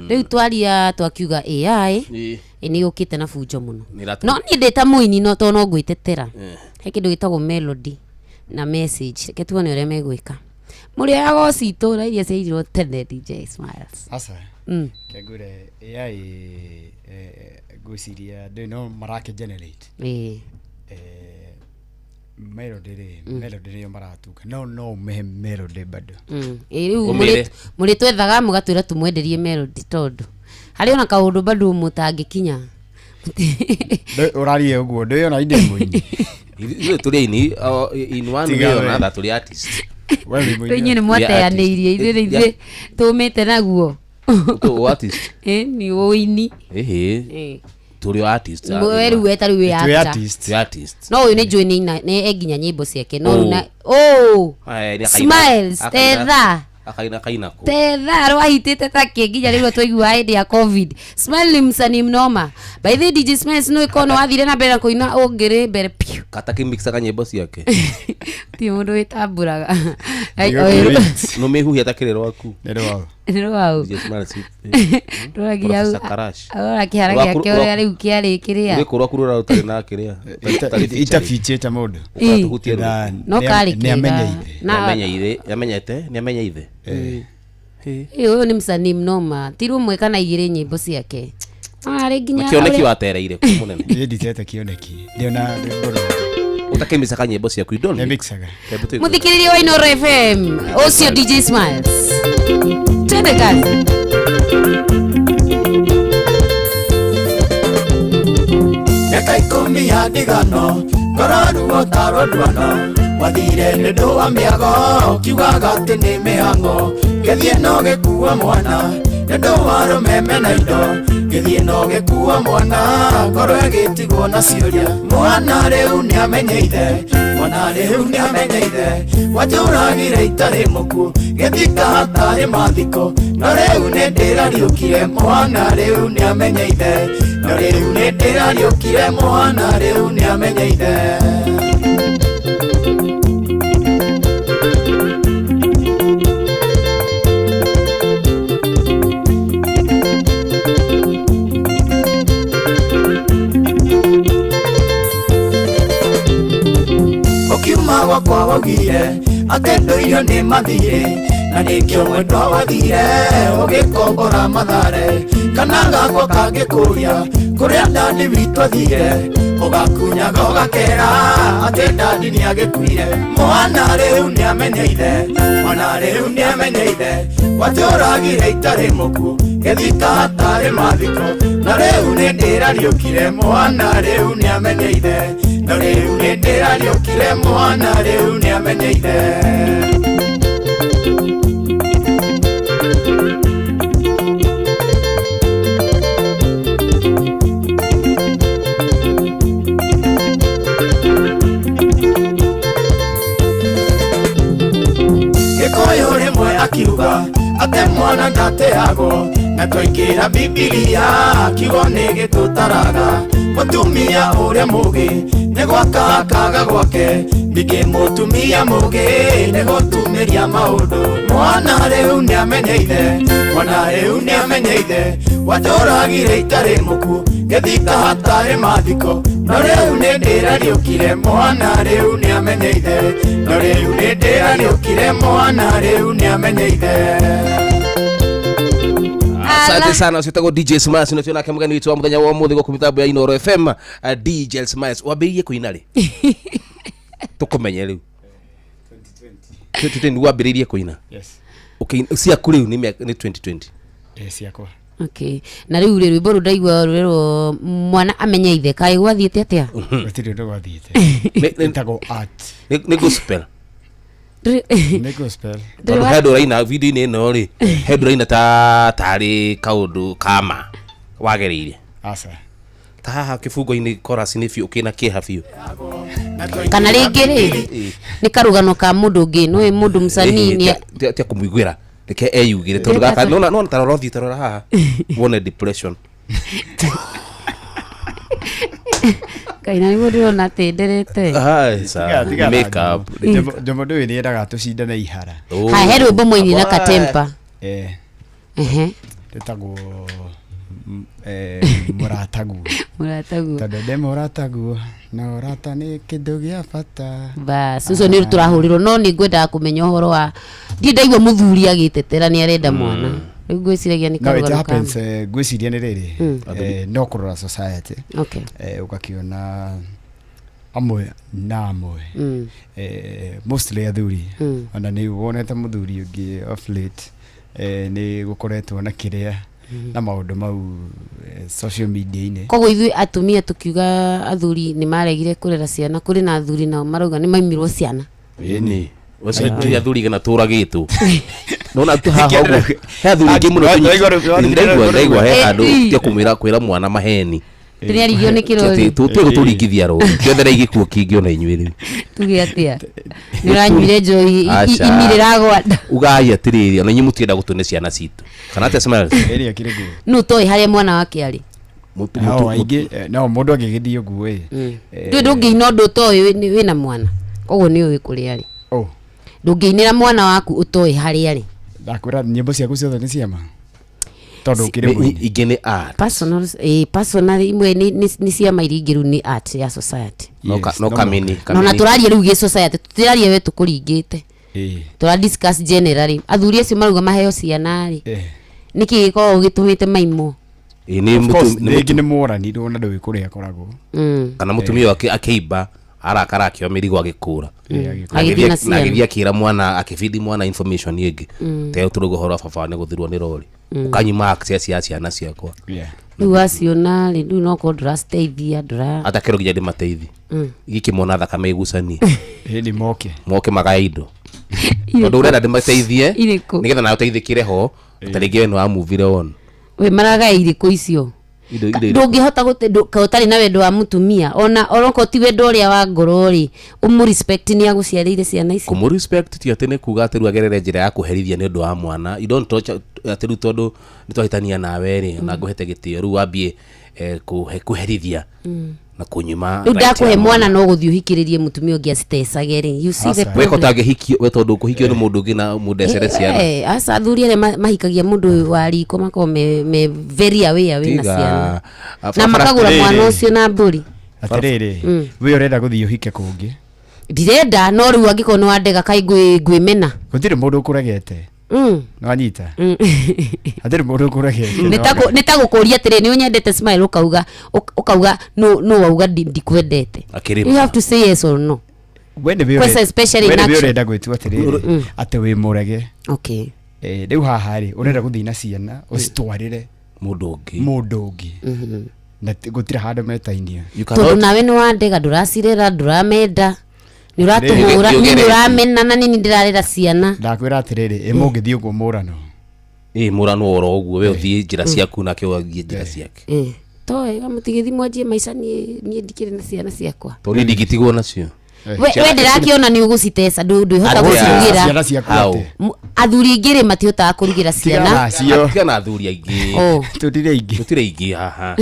Rĩu twaria twakiuga AI nĩ yũkĩte na bunjo mũno. Nĩ No niĩ ndĩ ta mũini no to no ngwĩtetera, he kĩndũ gĩtagwo melody na message. Reke tuone ũrĩa megwĩka. Mũrĩoyaga o citũ na iria ciairirwo tene, DJ Smiles. Aca. Kengwĩre AI, ngwĩciria ndĩ no marakĩ generate melody rĩ, melody nĩyo maratuka, no ũmĩhe melody bado. Ĩ rĩu mũrĩtwethaga mũgatwĩra tũmwenderie melody, tondũ harĩ ona kaũndũ bado mũtangĩkinya. Ũraria ũguo ndĩyona inde mũini. Ithuĩ tũrĩ aini, in one Tiga way or we. another tũrĩ artist. We wĩ mũini. Rĩu inyuĩ nĩ mwateanĩirie, ithuĩ nĩ ithuĩ tũmĩte naguo. Tũ artist. Ĩ ni ũini. Ĩhĩ. Tũrĩ artist. We rĩu we ta rĩu wĩ Twĩ actor. artist. Twĩ artist. No ũyũ nĩ njũĩ nĩ nginya nyĩmbo ciake no Oh. rĩu na oh Aya, nĩ akaina- Smiles tetha akaina kaina kũ. Tetha rwahitĩte take nginya rĩu twaigua hĩndĩ ya COVID. Smile ni msanii mnoma. By the way, DJ Smiles no ikono wathire na mbere na kũina ũngĩrĩ mbere piu. Kata kĩmixaga nyĩmbo ciake. Ti mũndũ wĩtambũraga. No mĩhuhia ta kĩrĩ rwaku. Nĩ rwaũ. Nĩ rwaũ. DJ Smiles. Rora nginya Professor Karash. arora kĩhara gĩake ũrĩa rĩu kĩarĩ kĩrĩa. Rwĩkũ rwaku rũrĩa rũtarĩ na kĩrĩa. Itafichĩte mũndũ. Ũkatũhutia Na- No karĩ nĩ amenya kega. ithe. Na- Nĩamenyete, nĩamenya ithe. Ĩ, ũyũ nĩ msanii mnoma, ti rũmwe kana igĩrĩ nyĩmbo ciake. Arĩ nginya Kĩoneki ũrĩa- watereire kũ mũnene. Niĩ nditete kĩoneki. Ndĩona rwĩmbo rũrũ. Ũtakĩmixaga nyĩmbo ciaku you don't. Nĩmixaga. Mũthikĩrĩria wa Inoro FM, ũcio DJ Smiles, twende kazi. Mĩaka 10 ya ndigano, ngoro ruo ta rwa ndwano, wathire nĩ ndũ wa mĩago, kiugaga atĩ nĩ mĩhang'o. Gĩthiĩ no gĩkua mwana nĩ ũndũ wa rũmeme na indo. Gĩthiĩ no gĩkua mwana ngoro ĩgĩtigwo na ciũria. Mwana rĩu nĩamenye ithe, mwana rĩu nĩamenye ithe. Wanjũragire itarĩ mũkuũ, gĩthika hatarĩ mathiko. No rĩu nĩndĩrariũkire, mwana rĩu nĩamenye ithe. No rĩu nĩndĩrariũkire, mwana rĩu nĩamenye ithe. Ũkiuma gwakwa waugire atĩ ndũirio nĩ mathirĩ, na nĩkĩo mwendwa wathire ũgĩkombora Mathare. Kana gakwa kangĩkũria kũrĩa ndandi witũ athire, ũgakunyaga ũgakera atĩ ndandi nĩagĩkuire. Mwana rĩu nĩamenye ithe, mwana rĩu nĩamenye ithe. Watũragire itarĩ mũkuũ, gĩthika hatarĩ mathiko. Na rĩu nĩndĩrariũkire, mwana rĩu nĩamenye ithe. Na rĩu nĩndĩrariũkire, mwana rĩu nĩamenye ithe. Gĩkũyũ rĩmwe akiuga atĩ mwana ndateagwo, na twaingĩra Bibilia kiugo nĩ gĩtũtaraga. Mũtumia ũrĩa mũũgĩ nĩ gwaka akaga gwake, ningĩ mũtumia mũũgĩ nĩ gũtumĩria maũndũ. Mwana rĩu nĩamenye ithe, mwana rĩu nĩamenye ithe. Watũragire itarĩ mũkuũ, gĩthika hatarĩ mathiko. No rĩu nĩndĩrariũkire, mwana rĩu nĩamenye ithe. No rĩu nĩndĩrariũkire, mwana rĩu nĩamenye ithe. Asante sana ũcio DJ Smiles nĩ nake mũgeni witũ wa mũthenya wa ũmũthĩ gũkũ mĩtambo ya Inooro FM. DJ Smiles, wambĩrĩirie kũina rĩ? Tũkũmenye rĩu. 2020 wambĩrĩirie kũina? Yes. Okay, ciaku rĩu nĩ nĩ 2020. Eh, ciakwa. Okay. Na rĩu rĩ rwĩmbo rũu ndaigua rũrerwo mwana amenye ithe, kaĩ gwathiĩte atĩa? Gũtirĩ ũndũ gwathiĩte. Ĩtagwo art. Nĩ gospel. Nĩ gospel. Tondũ he andũ ũraina video-inĩ ĩno rĩ, he andũ ũraina ta tarĩ kaũndũ kama wagereire. Aca. Ta haha kĩbungo-inĩ chorus nĩ biũ kĩna kĩeha biũ. Kana rĩngĩ rĩ nĩ karũgano ka mũndũ ũngĩ, nĩũĩ mũndũ msanii nĩ Tia kũmũiguĩra reke eyugĩre tondũ gaka nona nona tarora ũthiĩ tarora haha wone depression. Ngai na nĩguo ndĩrona atĩ nderete. Ai, sawa. Tiga Make up. Njomo ndũĩ nĩendaga tũcindane ihara. Haya, he rwĩmbo mwaini na Katempa. Eh. Ehe. Rĩtagwo mũrataguo. Mũrataguo. Tondũ ndĩ mũrataguo na ũrata nĩ kĩndũ gĩa bata. Bas, ũcio nĩ tũrahũrĩrwo no nĩ ngwendaga kũmenya ũhoro wa ndirĩ ndaigua mũthuri agĩtetera nĩ arenda mwana. Rĩu ngwĩciragia nĩ No, it karũgano ka happens, ngwĩciria nĩ rĩrĩ, no kũrora society. Okay. Ũgakĩona amwe na amwe, mostly athuri, ona nĩ wonete mũthuri ũngĩ off late, nĩ gũkoretwo na kĩrĩa na maũndũ mau social media-inĩ. Koguo ithuĩ atumia tũkiuga athuri nĩ maregire kũrera ciana, kũrĩ na athuri nao marauga nĩ maimirwo ciana. Ĩni. Ũcio nĩ athuri igana tũragĩtwo. Nona tu haha ũguo. He athuri aingĩ mũno ndaigua ndaigua he handũ tia kũmwĩra kwĩra mwana maheni. Tũrĩarigio nĩ kĩrori. Tũtige gũtũringithia rũĩ. Kĩothere gĩkuo kĩngĩ ona inyuĩ rĩu. Tuge atĩa? Nĩ ũranyuire njohi Aca. ini rĩragwata. Ugai atĩrĩrĩ ona inyuĩ mũtienda gũtũne ciana citũ. Kana atĩa Smiles? Ĩrĩa kĩrĩ guo. Nũ ũtoĩ harĩa mwana wake arĩ? No aingĩ, no mũndũ angĩgĩthiĩ ũguo ĩ. Ndũĩ ndũngĩina ũndũ ũtoĩ wĩna mwana. Koguo nĩ ũĩ kũrĩa arĩ. Oh. Ndũngĩinĩra mwana waku ũtoĩ harĩa arĩ. Ndakwĩra nyĩmbo ciaku ciothe nĩ ciama. Tondũ ũkĩrĩ mũini. Ingĩ nĩ art. Personal, personal imwe nĩ ciama iria ingĩ rĩu nĩ art ya society. No kamini. No na tũraria rĩu gĩ society, tũtiraria we tũkũringĩte. Tũra discuss generally. Athuri acio marauga maheo ciana rĩ. Nĩkĩ gĩkoragwo gĩtũmĩte maimwo? Nĩ Of course, rĩngĩ nĩ mworanirwo na ndũĩ kũrĩa akoragwo. Kana mũtumia wake akĩimba arakara akĩoya mĩrigo agĩkũra. Agĩthiĩ na ciana. Agĩthiĩ akĩra mwana akĩbidi mwana information ĩngĩ. Te tũrũgo ũhoro wa baba nĩ gũthirwo nĩ rori. Ũkanyima access ya ciana ciakwa. Rĩu waciona rĩ, rĩu no korwo ndũraciteithia, ndũra Ata kĩro nginya ndĩmateithie. Igĩkĩmona thakame igucanie. Ĩni moke. Moke magae indo. Tondũ ũrenda ndĩmateithie Irĩkũ? nĩgetha nawe ũteithĩkĩre ho ta rĩngĩ we nĩ wa move on. We maragae irĩkũ icio? Indo indo irĩkũ? Ndũngĩhota gũte ka ũtarĩ na wendo wa mũtumia, ona onokorwo ti wendo ũrĩa wa ngoro rĩ, ũmũ respect nĩ agũciarĩire ciana ici. Kũmũ respect ti atĩ nĩ kuga atĩ rĩu agerere njĩra ya kũherithia nĩ ũndũ wa mwana. You don't torture atĩ rĩu tondũ nĩ twahĩtania nawe rĩ, na ngũhete gĩtĩo rĩu wambie kũherithia na kũnyima Rĩu right ndakũhe ya mwana no gũthiĩ ũhikĩrĩrie mũtumia ũngĩ acitecage rĩ, you see the weka problem. ũtangĩhikio we tondũ kũhikio nĩ mũndũ ũngĩ na mũndũ ecere ciana. Aca athuri arĩa mahikagia mũndũ wa riko makoragwo me very aware wĩna Tiga. ciana Ah, na makagũra Atĩrĩrĩ. mwana ũcio na mbũri. Atĩrĩrĩ, we ũrenda gũthiĩ ũhike kũngĩ? Ndirenda, no rĩu angĩkorwo nĩ wandega kaĩ ngwĩmena. Gũtirĩ mũndũ ũkũregete. Nĩwanyita? Hatirĩ mũndũ ũkũregete. Nĩ ta gũkũria atĩrĩ, nĩ ũnyendete Smile, ũkauga ũkauga no wauga ndikwendete. Akĩrĩma. You have to say yes or no. We nĩwe Kwanza especially we in nĩwe action. ũrenda gwĩtua atĩrĩrĩ atĩ wĩ mũrege. Okay. Rĩu haha rĩ, ũrenda gũthiĩ na ciana ũcitwarĩre mũndũ ũngĩ, mũndũ ũngĩ, na gũtirĩ handũ metainie. Tondũ nawe nĩ wandega, ndũracirera, ndũramenda, nĩ ũratũhũra, Atĩrĩrĩ. niĩ nĩ ũramena na nini ndĩrarera ciana. Ndakwĩra atĩrĩrĩ, ĩ mũngĩthiĩ ũguo mũrano. Ĩ mũrano oro ũguo, we ũthiĩ njĩra ciaku nake ũthiĩ njĩra ciake. Toega mũtigĩthi mwanjie maica, niĩ ndikĩrĩ na ciana ciakwa. Tondũ niĩ ndingĩtigwo nacio. We ndĩrakĩona nĩ ũgũciteca, ndwĩhota Atĩa? gũcirugĩra. Ciana ciaku atĩa? Athuri aingĩ rĩ matihotaga kũrugĩra ciana. Tiga na athuri aingĩ. Oh. Tũtirĩ aingĩ. Tũtirĩ aingĩ haha.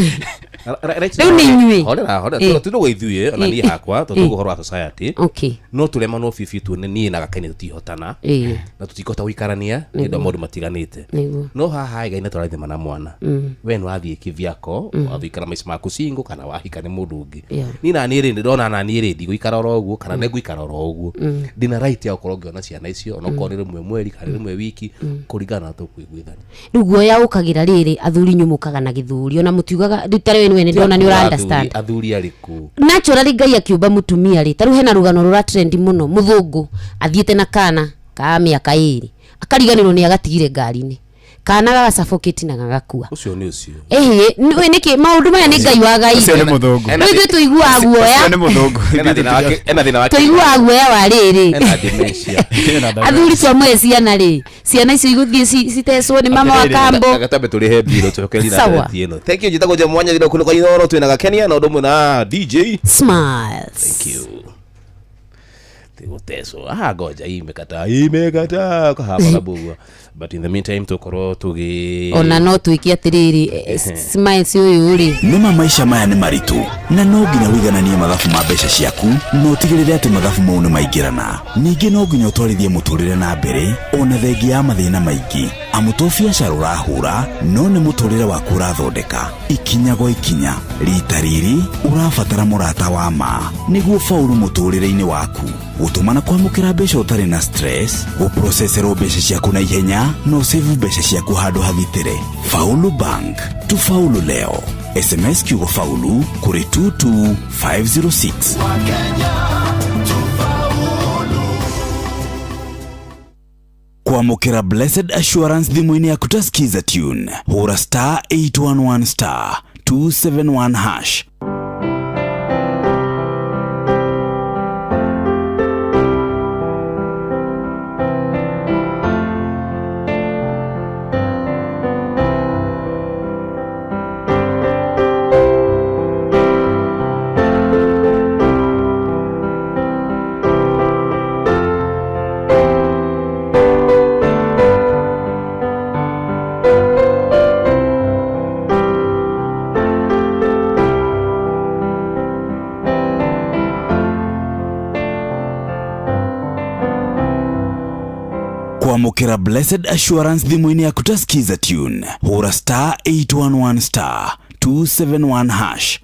Rĩu nĩ inyuĩ. Horera, horera. Tũtirĩ ithuĩ ona niĩ hakwa tondũ ũhoro wa society. Okay. No tũremanwo biũ biũ tuone niĩ na Gakeni tũtihotana na tũtikũhota gũikarania nĩ ũndũ wa maũndũ matiganĩte. No haha Ngai nĩ tũrathima na mwana. We nĩ wathiĩ kĩvyako, wathiĩ ikara maica maku single kana wahika nĩ mũndũ ũngĩ. Niĩ na niĩ rĩ, ndĩrona na niĩ rĩ ndigũikara oro ũguo kana nĩ ngũikara oro ũguo. Ndĩna right ya gũkorwo ngĩona ciana icio onokorwo nĩ rĩmwe mweri kana rĩmwe wiki kũringana na tũkũiguithania. Rĩu guoya ũkagĩra rĩrĩ, athuri inyuĩ mũkaga na gĩthũri, ona mũtiugaga rĩu ta rĩu we nĩ ndona nĩ ũra understand. Athuri arĩkũ? Naturally Ngai akiũmba mũtumia rĩ, ta rĩu hena rũgano rũra trend mũno, mũthũngũ athiĩte na kana ka mĩaka 2 akariganĩrwo nĩ agatigire ngari-inĩ, kana gagasuffocate na gagakua. Ũcio nĩ ũcio. Ĩhĩ, nĩkĩ maũndũ maya nĩ Ngai wa Ngai. Ũcio nĩ mũthũngũ. Rĩu ithuĩ tũiguaga guoya. Ũcio nĩ mũthũngũ. Ena thĩna wa Tũiguaga guoya wa rĩrĩ, Ena dementia. athuri twamũhe ciana rĩ, ciana icio igũthiĩ citecwo nĩ mama wa kambo. Gatambe tũrĩhe mbirũ tũcokerie na Sawa. ndereti ĩno. Thank you, njĩtagwo Jam Mwanya thĩinĩ wa Kunũka Inooro, twĩna Gakenia na ũndũ ũmwe na DJ Smiles. Thank you. Tigũtecwo. Ah, ngoja imekataa, imekataa kahaba kabugua. But in the meantime tũkorwo tũgĩ Ona no twĩke atĩrĩrĩ, Smiles ũyũ rĩ, Nĩma maica maya nĩ maritũ na no nginya wĩigananie mathabu ma mbeca ciaku na ũtigĩrĩre atĩ mathabu mau nĩ maingĩrana. Ningĩ no nginya ũtwarithie mũtũrĩre na mbere ona thengia ya mathĩna maingĩ, amu to biacara ũrahũra no nĩ mũtũrĩre waku ũrathondeka ikinya gwa ikinya. Rita rĩrĩ ũrabatara mũrata wa ma nĩguo faulu mũtũrĩre-inĩ waku, gũtũma na kwamũkĩra mbeca ũtarĩ na stress, gũproceserwo mbeca ciaku na ihenya na ũsave mbeca ciaku handũ hagitĩre. Faulu Bank, tufaulu leo. SMS kiugo faulu kũrĩ 22506. Kwamũkĩra Blessed Assurance thimũ-inĩ yaku ta Skiza Tune, hũra star 811 star 271 hash. Kwamũkĩra Blessed Assurance thimũ-inĩ yaku ta Skiza Tune, hũra star 811 star 271 hash.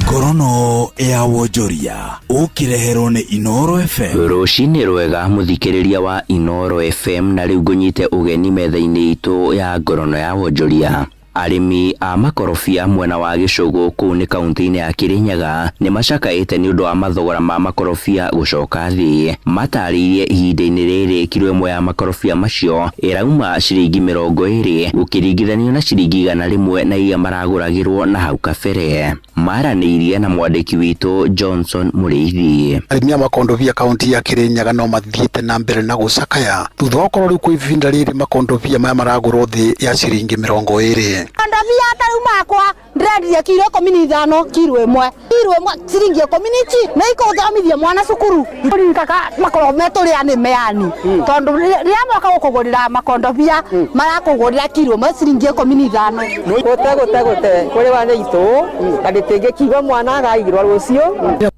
Ngorono ya wonjoria ũkĩreherwo nĩ Inooro FM. Rũcinĩ rwega mũthikĩrĩria wa Inooro FM, na rĩu ngũnyite ũgeni metha-inĩ itũ ya ngorono ya wonjoria. Arĩmi a makorobia mwena wa Gĩcũgũ kũu nĩ kaunti-inĩ ya Kĩrĩnyaga nĩ macakaĩte nĩ ũndũ wa mathogora ma makorobia gũcoka thĩ. Matarĩirie ihinda-inĩ rĩrĩ kiro ĩmwe ya makorobia macio ĩrauma ciringi 20 gũkĩringithanio na ciringi 100 na iria maragũragĩrwo na hau kabere. Maranĩirie na mwandĩki witũ Johnson Mũrĩithi. Arĩmi a makondobia kaunti ya Kĩrĩnyaga no mathiĩte na mbere na gũcakaya thutha wa gũkorwo rĩu kwa ihinda rĩrĩ makondobia maya maragũrwo thĩ ya ciringi 20. Makondobia ta rĩu makwa ndĩrendirie kiro 15 kiro ĩmwe kiro ĩmwe ciringi 10 nĩ ikũthomithia mwana cukuru kaka makorwo metũrĩa nĩ meani tondũ rĩrĩa moka gũkũgũrĩra makondobia marakũgũrĩra kiro ĩmwe ciringi 15. Gũte gũte gũte kũrĩ wa nĩ itũ na ndĩtingĩkiuga mwana agaigĩrwo rũciũ.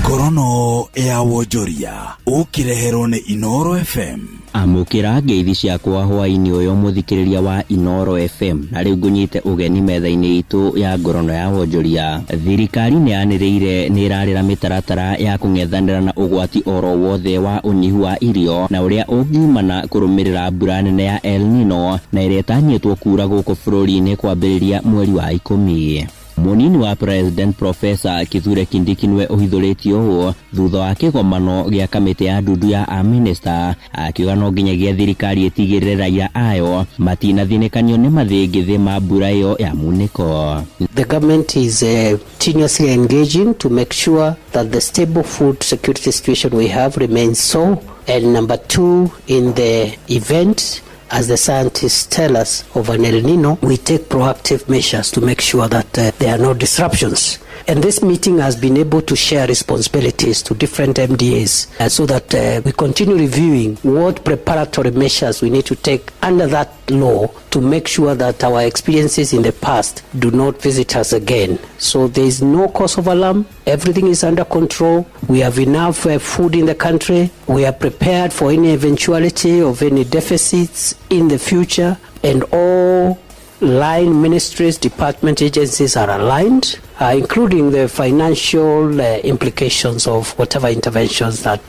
Ngorono ya wonjoria ũkĩreherwo nĩ Inoro FM. Amũkĩra ngeithi ciakwa hwaĩ-inĩ ũyũ mũthikĩrĩria wa Inoro FM na rĩu ngũnyite ũgeni metha-inĩ itũ ya ngorono ya wonjoria. Thirikari nĩ yanĩrĩire nĩ ĩrarĩra mĩtaratara ya kũng'ethanĩra na ũgwati oro wothe wa ũnyihu wa irio na ũrĩa ũngiumana kũrũmĩrĩra mbura nene ya El Nino na ĩrĩa ĩtanyĩtwo kuura gũkũ bũrũri-inĩ kwambĩrĩria mweri wa 10. Mũnini wa President Professor Kithure Kindiki nĩwe ũhithũrĩtie ũũ thutha wa kĩgomano gĩa kamĩtĩ ya ndundu ya amĩnĩsta akiuga no nginyagia thirikari ĩtigĩrĩre raia ayo matinathinĩkanio nĩ mathĩngĩthĩ ma mbura ĩyo ya munĩko. The government is continuously engaging to make sure that the stable food security situation we have remains so, and number two, in the event, as the scientists tell us, of an El Nino, we take proactive measures to make sure that there are no disruptions. And this meeting has been able to share responsibilities to different MDAs so that we continue reviewing what preparatory measures we need to take under that law to make sure that our experiences in the past do not visit us again. So there is no cause of alarm. Everything is under control. We have enough food in the country. We are prepared for any eventuality of any deficits in the future, and all line ministries, department, agencies are aligned, including the financial implications of whatever interventions that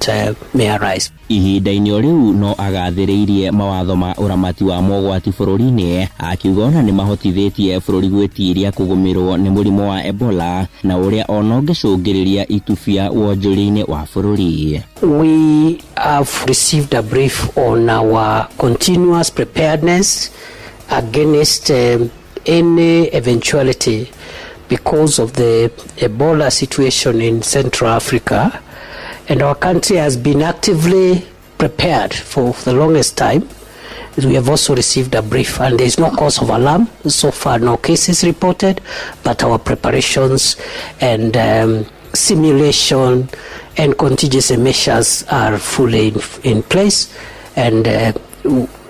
may arise. Ihinda-inĩ o rĩu no agathĩrĩirie mawatho ma ũramati wa mogwati bũrũri-inĩ akiuga ona nĩ mahotithĩtie bũrũri gwĩtiria kũgũmĩrwo nĩ mũrimũ wa Ebola na ũrĩa ona ũngĩcũngĩrĩria itubia wonjoria-inĩ wa bũrũri. We have received a brief on our continuous preparedness against any eventuality because of the Ebola situation in Central Africa, and our country has been actively prepared for the longest time. We have also received a brief, and there is no cause of alarm. So far, no cases reported, but our preparations and simulation and contingency measures are fully in place, and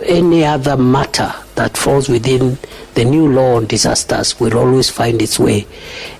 any other matter that falls within the new law on disasters will always find its way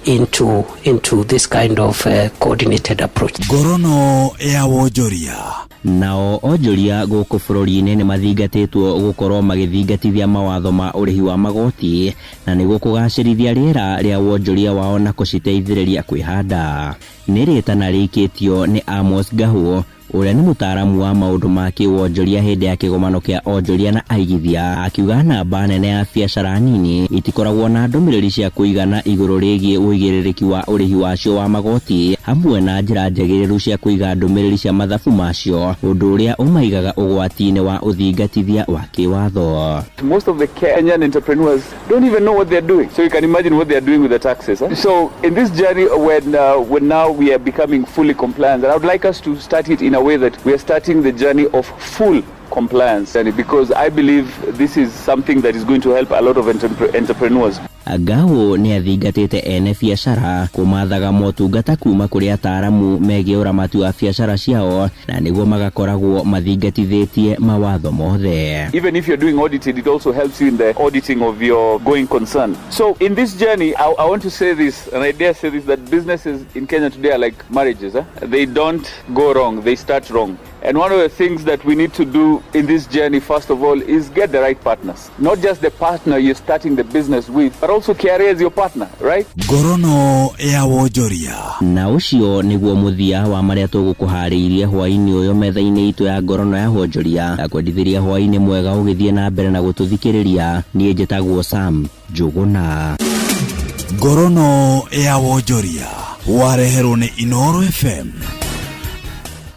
into this kind of coordinated approach. Ngorono ya wonjoria. Nao onjoria gũkũ bũrũri-inĩ nĩ mathingatĩtwo gũkorwo magĩthingatithia mawatho ma ũrĩhi wa magoti na nĩguo kũgacĩrithia rĩera rĩa wonjoria wao na kũciteithĩrĩria kwĩhanda. Nĩ rĩtana rĩikĩtio nĩ Amos Ngahũ ũrĩa nĩ mũtaaramu wa maũndũ ma kĩwonjoria hĩndĩ ya kĩgomano kĩa onjoria na aigithia akiuga namba nene ya biacara nini itikoragwo na ndũmĩrĩri cia kũigana igũrũ rĩgiĩ ũigĩrĩrĩki wa ũrĩhi wacio wa magoti hamwe na njĩra njagĩrĩru cia kũiga ndũmĩrĩri cia mathabu macio ũndũ ũrĩa ũmaigaga ũgwati-inĩ wa ũthingatithia wa kĩwatho. Most of the Kenyan entrepreneurs don't even know what they're doing, so you can imagine what they're doing with the taxes. Huh? So in this journey, when now we are becoming fully compliant, and I would like us to start it in a way that we are starting the journey of full compliance, and because I believe this is something that is going to help a lot of entrepreneurs. Ngahũ nĩ athingatĩte ene biacara kũmathaga motungata kuma kũrĩ ataaramu megiĩ ũramati wa biacara ciao na nĩguo magakoragwo mathingatithĩtie mawatho mothe. Even if you're doing auditing, it also helps you in the auditing of your going concern. So in this journey, I want to say this, and I dare say this, that businesses in Kenya today are like marriages. They don't go wrong, they start wrong. And one of the things that we need to do in this journey, first of all, is get the right partners. Not just the partner you're starting the business with, but also KRA as your partner, right? Ngorono ya wonjoria. Na ũcio nĩguo mũthia wa marĩa tũgũkũharĩirie hwaĩ-inĩ ũyũ metha-inĩ itũ ya ngorono ya wonjoria. Ndakwendithĩria hwaĩ-inĩ mwega ũgĩthiĩ na mbere na gũtũthikĩrĩria. Niĩ njĩtagwo Sam Njũgũna. Ngorono ya wonjoria wareherwo nĩ Inoro FM.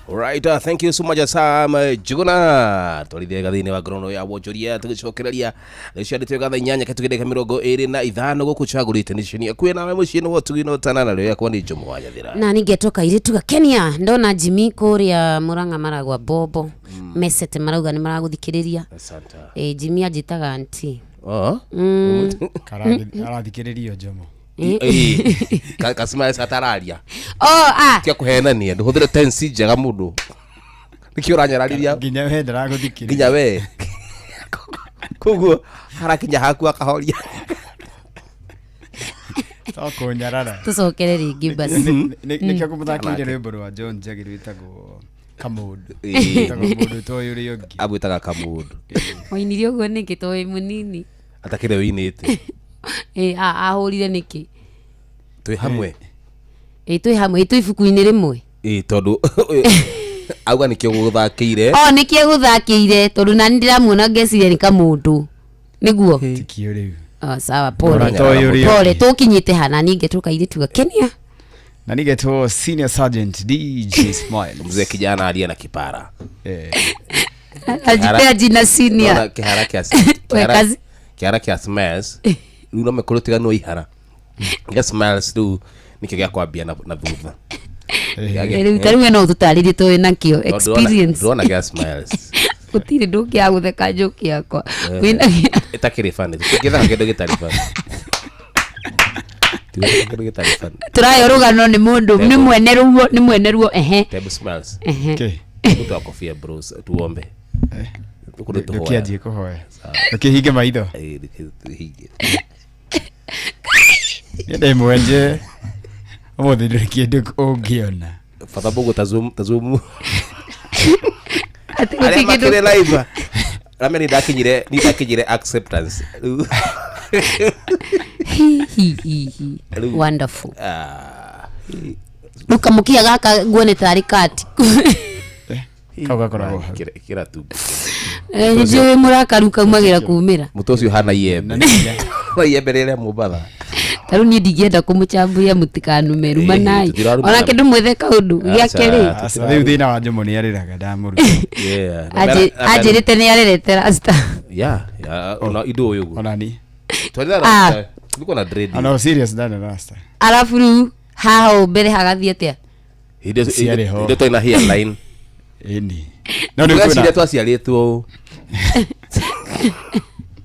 Right, thank you so much Sam Njuguna. Twarithia gathini wa ngorono ya wonjoria tugicokereria rĩcio ndĩtwega thaa inyanya katugĩrĩka mĩrongo ĩrĩ na ithano gũkũ cagũrĩte nĩcio kwĩ nawe mũciĩ nĩ wotugi no tanana rĩo yakwa nĩ Njomo wa Nyathira. Na ningetoka iritu ga Kenya ndona Jimmy kuria Murang'a maragwa bobo mesete marauga ni maraguthikiriria. Asante. Jimmy anjitaga auntie. Oh. Arathikiririo Njomo. Kasima satararia. Oh ah. Tia kuhenania nduhuthire tensi njega mundu. Nikio uranyarariria. Nginya we ndaraguthikiriria. Nginya we. Koguo harakinya haku akahoria. To kunyarara. Tucokere ringi basi. Nikio kumuthakire rwimbo rwa John Njagi rwitagwo Kamundu. Rwitagwo mundu to uyu uri ungi. Abwitaga Kamundu. Wainirie uguo niki to wi munini. Atakire winite. Ahurire niki? Twi hamwe. Twi hamwe, twi ibuku-inĩ rĩmwe. Tondu auga nikio guthakiire. Oh, nikio guthakiire tondu nani ndiramuona ngeciria ni kamundu. Niguo? Tikio riu. Oh, sawa, pole. Pole, tukinyite hana ninge tukairitu ga Kenya. Na ningetwo Senior Sergeant DJ Smile. Mzee kijana aliye na kipara. Ajipea jina senior. Kihara kia kihara kia smiles. Riu no mekorwo tiganwo ihara. Gĩa smiles riu nikio gĩa kwambia na thutha. Riu ta riu no tũtarĩrie tũĩ nakĩo experience. Ndĩrona gĩa smiles. Gũtirĩ ndũngĩaga gũtheka njoki yakwa. Wĩna ĩtakĩrĩ funny. Tũngĩthaka kĩndũ gĩtarĩ funny. Tũngĩthaka kĩndũ gĩtarĩ funny. Tũrayo rũgano nĩ mũndũ nĩ mwene ruo nĩ mwene ruo ehe. Table smiles. Ehe. Mtu akofia bros tuombe. Ndũkĩanjie kũhoya. Ndũkĩhinge maitho. Ndũkĩhinge. Ndĩ mwenje. Ũmũthĩ ndũrĩ kĩndũ ũngĩona. Bata Mungu tazoom tazoom. Ati Arĩa makĩrĩ live. Rame ni ndakinyire acceptance. Hi hi hi. Wonderful. Rukamukia gaka nguone tarĩ kati. Kau gakoragwo hau. Kĩra tu. Nĩ mũrakaru kaumagira kumĩra. Mũtũ ũcio hana iembe. Na iembe rĩrĩa Mombatha. Tarĩu niĩ ndingĩenda kũmũcamburia mũtikanume rumanai. Ona kĩndũ mwethe kaũndũ gĩake rĩ. Rĩu thĩna wa Njomo nĩ arĩraga ndamũruta. Anjĩrĩte nĩ arerete rasta. Yeah, ona indo ũyũ ũguo. Ona ni. Twarĩra rasta. Niko na dread. Ana serious ndana rasta. Arabu rĩu haha ũũ mbere hagathiĩ atĩa? Hĩndĩ hĩndĩ twarĩ na hairline. Ĩni. No nĩ kwĩna twaciarĩtwo ũũ.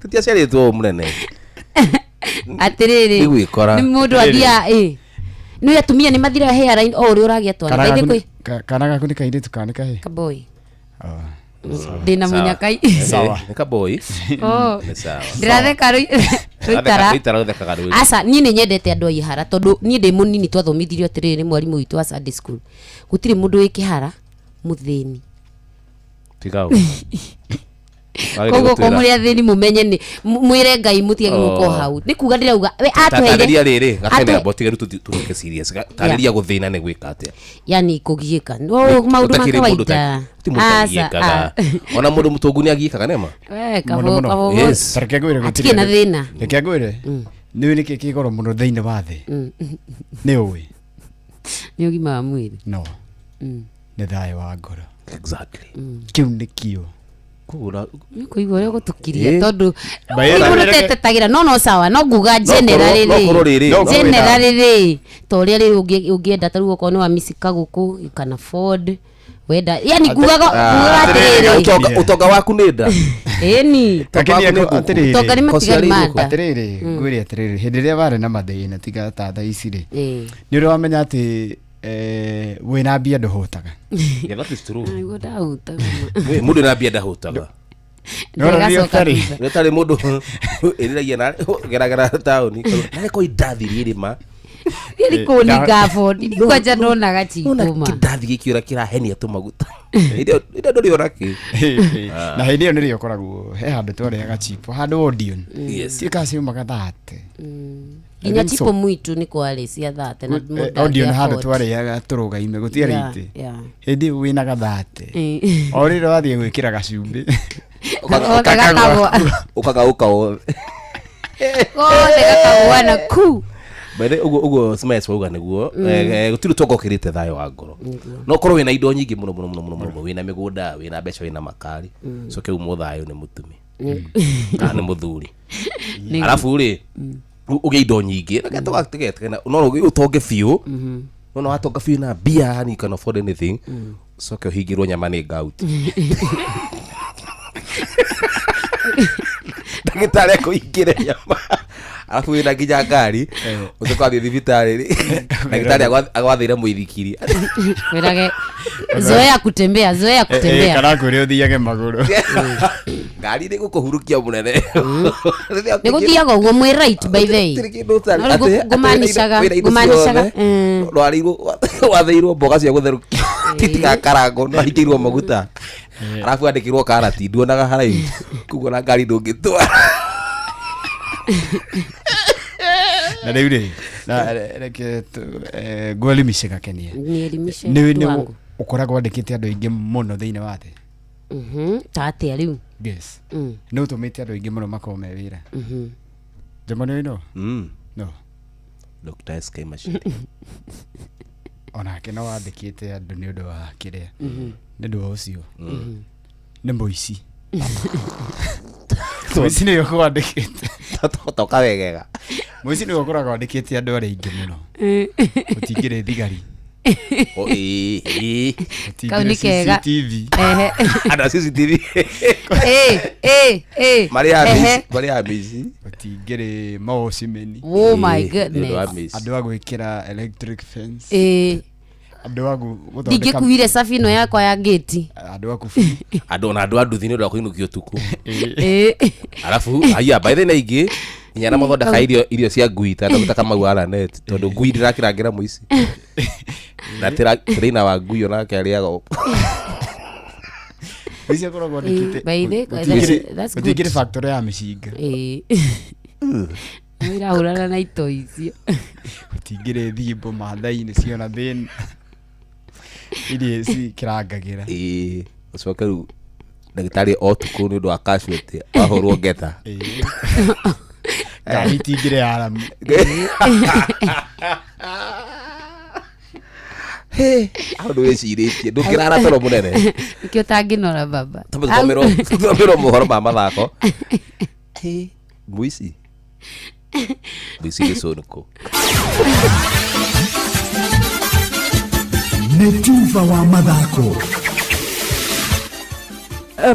Tũtiaciarĩtwo ũũ mũnene. Atiriri Nĩ gwĩkora. Nĩ mũndũ athiaga ĩ nĩ atumia nĩ mathiraga hairline o ũrĩa ũragĩa twana. Kana Kaingĩ kwĩ kana gaku nĩ kairĩtu kana nĩ kahĩĩ? Kaboi. Ndĩna mũnyakai. Sawa. Nĩ kaboi. Oh. Nĩ sawa. Ndĩratheka rũitara. Rũitara rũthekaga rwĩ. Aca niĩ nĩ nyendete andũ a ihara tondũ niĩ ndĩ mũnini twathomithirio atĩrĩrĩ nĩ mwarimũ witũ wa Sunday school. Gũtirĩ mũndũ wĩ kĩhara mũthĩni. Tiga ũguo. Koguo ko mũrĩ athĩni mũmenye nĩ mwĩre Ngai mũtige gũka hau. Nĩ kuga ndĩrauga we atũheire. Tarĩria rĩrĩ gatene botige rĩu tũtuĩke serious. Tarĩria gũthĩna nĩ gwĩka atĩa? Yani kũgiĩka. No maũndũ ma kawaida. Ti mũndũ agiĩkaga. Ona mũndũ mũtongu nĩ agiĩkaga nĩma? We kabo. Yes. Ta reke ngwĩre gũtirĩ. Hatirĩ na thĩna. Reke ngwĩre. Nĩ ũĩ nĩkĩ kĩ goro mũno thĩinĩ wa thĩ? Nĩ ũĩ? Nĩ ũgima wa mwĩrĩ. No. Nĩ thayũ wa ngoro. Exactly. Kĩu nĩkĩo. Kũgũra Nĩ kũigua ũrĩa ũgũtũkiria tondũ By the way, mũrũtetetagĩra no no sawa no nguga generally no korwo rĩrĩ. Generally rĩ ta ũrĩa rĩu ũngĩenda ta rĩu okorwo nĩ wa micika gũkũ you can afford wenda yani ngugaga atĩrĩrĩ Ũtonga waku nĩ nda. Ĩni. Ũtonga nĩ matigari ma nda. Atĩrĩrĩ ngwĩre atĩrĩrĩ hĩndĩ ĩrĩa warĩ na mathĩna tiga ta thaa ici rĩ nĩ ũrĩa wamenya atĩ wĩna mbia ndũhũtaga. Yeah, that is true. Nĩguo ndahũtaga. We mũndũ na mbia ndahũtaga. Ndĩgacoka thutha. Nĩ tarĩ mũndũ ĩrĩragia na geragera taũni. Narĩ ko indathirie irĩma. Thiĩ kũni ngabodi kwanja ndonaga chipo ma. Kĩndathi gĩkĩũra kĩrahenia tũmaguta. Hĩndĩ ĩyo ndũrĩ ona kĩ. Na hĩndĩ ĩyo nĩrĩo ũkoragwo he handũ twarĩaga chipo handũ Odeon. Yes. Ciĩkaga ciumaga thate. Nginya chipo mwitu nĩ kwarĩ cia thate na mũndũ Odeon angĩ handũ afford. twarĩaga tũrũgaime gũtiarĩ Yeah, itĩ. yeah. Hĩndĩ ĩyo wĩna gathate. Eh. O rĩrĩa wathiĩ gwĩkĩra gacumbĩ. Gothe gakagwa. Ũkagaũka wothe. Gothe gakagwa na ku. By the way, ũguo ũguo Smiles wauga nĩguo. Mm. Gũtirĩ ũtonga ũkĩrĩte thayũ wa ngoro. No ũkorwo wĩna indo nyingĩ mũno mũno mũno mũno mũno, wĩna mĩgũnda, wĩna mbeca, wĩna makari. Coke umwo thayũ nĩ mũtumi. Kana nĩ mũthuri. Arabu rĩ, ũgĩe indo nyingĩ. Reke tũgatigeteke no ũtonge biũ. No no watonga biũ na mbia, yani you can afford anything. Coke ũhingĩrwo nyama nĩ gout. Ndagĩtarĩ akũhingĩre nyama. Arabu wĩna nginya ngari, ũcoke wathiĩ thibitarĩ rĩ, ndagĩtarĩ agwathĩire mũithikiri. Wĩrage zoea kutembea, zoea kutembea. Kana kwĩre ũthiage magũrũ. Ngari nĩ gũkũhurukia mũnene. Nĩ gũthiaga ũguo mwĩ right by the way. No rĩu ngũmanicaga ngũmanicaga wathĩirwo mboga cia gũtherũkia titigakarangwo no hingĩirwo maguta arabu andĩkĩrwo karati nduonaga haraihu koguo na ngari ndũngĩtwara. Na rĩu rĩ, na reke ngwelimishe gakenia. Nielimishe Nĩ mtu nĩ wangu. ũkoragwo andĩkĩte andũ aingĩ mũno thĩinĩ wa thĩ. Ta atĩa rĩu? Yes. Mm. Nĩ ũtũmĩte andũ aingĩ mũno makorwo me wĩra. Njomo nĩ no? No. Dr. SK Machine. Onake no wandĩkĩte andũ nĩ ũndũ wa kĩrĩa. Nĩ ũndũ wa ũcio. Nĩ mũici. Mũici nĩwe ũkwandĩkĩte. Toka wegega. Mũici nĩwe ũkoragwo andĩkĩte andũ arĩa aingĩ mũno. Gũtingĩrĩ thigari. O, ĩĩ, ĩĩ. Kau nĩ kega. CCTV. Ehe. Andũ a CCTV. Eh, eh, eh. Marĩ a Ehe. mĩici, marĩ a mĩici. Gũtingĩrĩ maocimeni. Oh my Ĩĩ, nĩ ũndũ wa goodness. mĩici. Andũ a gwĩkĩra electric fence. Ĩĩ. Andũ a gũthondeka Ndingĩkuire cabi ĩno yakwa ya ngĩti. Andũ a kuburi. Andũ ona andũ a nduthi nĩ ũndũ wa kũinũkio ũtukũ. Ĩĩ. Arabu haya by the way ingĩ nginya na mathondeka irio cia ngui ta Dr. Kamau Aranet tondũ ngui ndĩrakĩrangĩra mũici. Na trainer wa ngui onake arĩaga o. Mũici akoragwo andĩkĩte. By the way, that's good. Gũtingĩrĩ factory ya mĩcinga. Ĩĩ. Irahũrana na itoi icio. Gũtingĩrĩ thimbo mathai-inĩ ciona thĩna. Iria cikĩrangagĩra. Ĩĩ, ũcoke rĩu ndagĩtarĩ o ũtukũ nĩ ũndũ wa casualty ahũrwo ngetha. Ngari itingĩrĩ aramu. Hau nĩ wĩcirĩtie ndũngĩrara toro mũnene. Nĩkĩo ũtangĩnora baba. Tũmbe tũthomerwo mohoro ma mathako. Mũici. Mũici gĩcũnũkũ. Nĩ tuba wa mathako.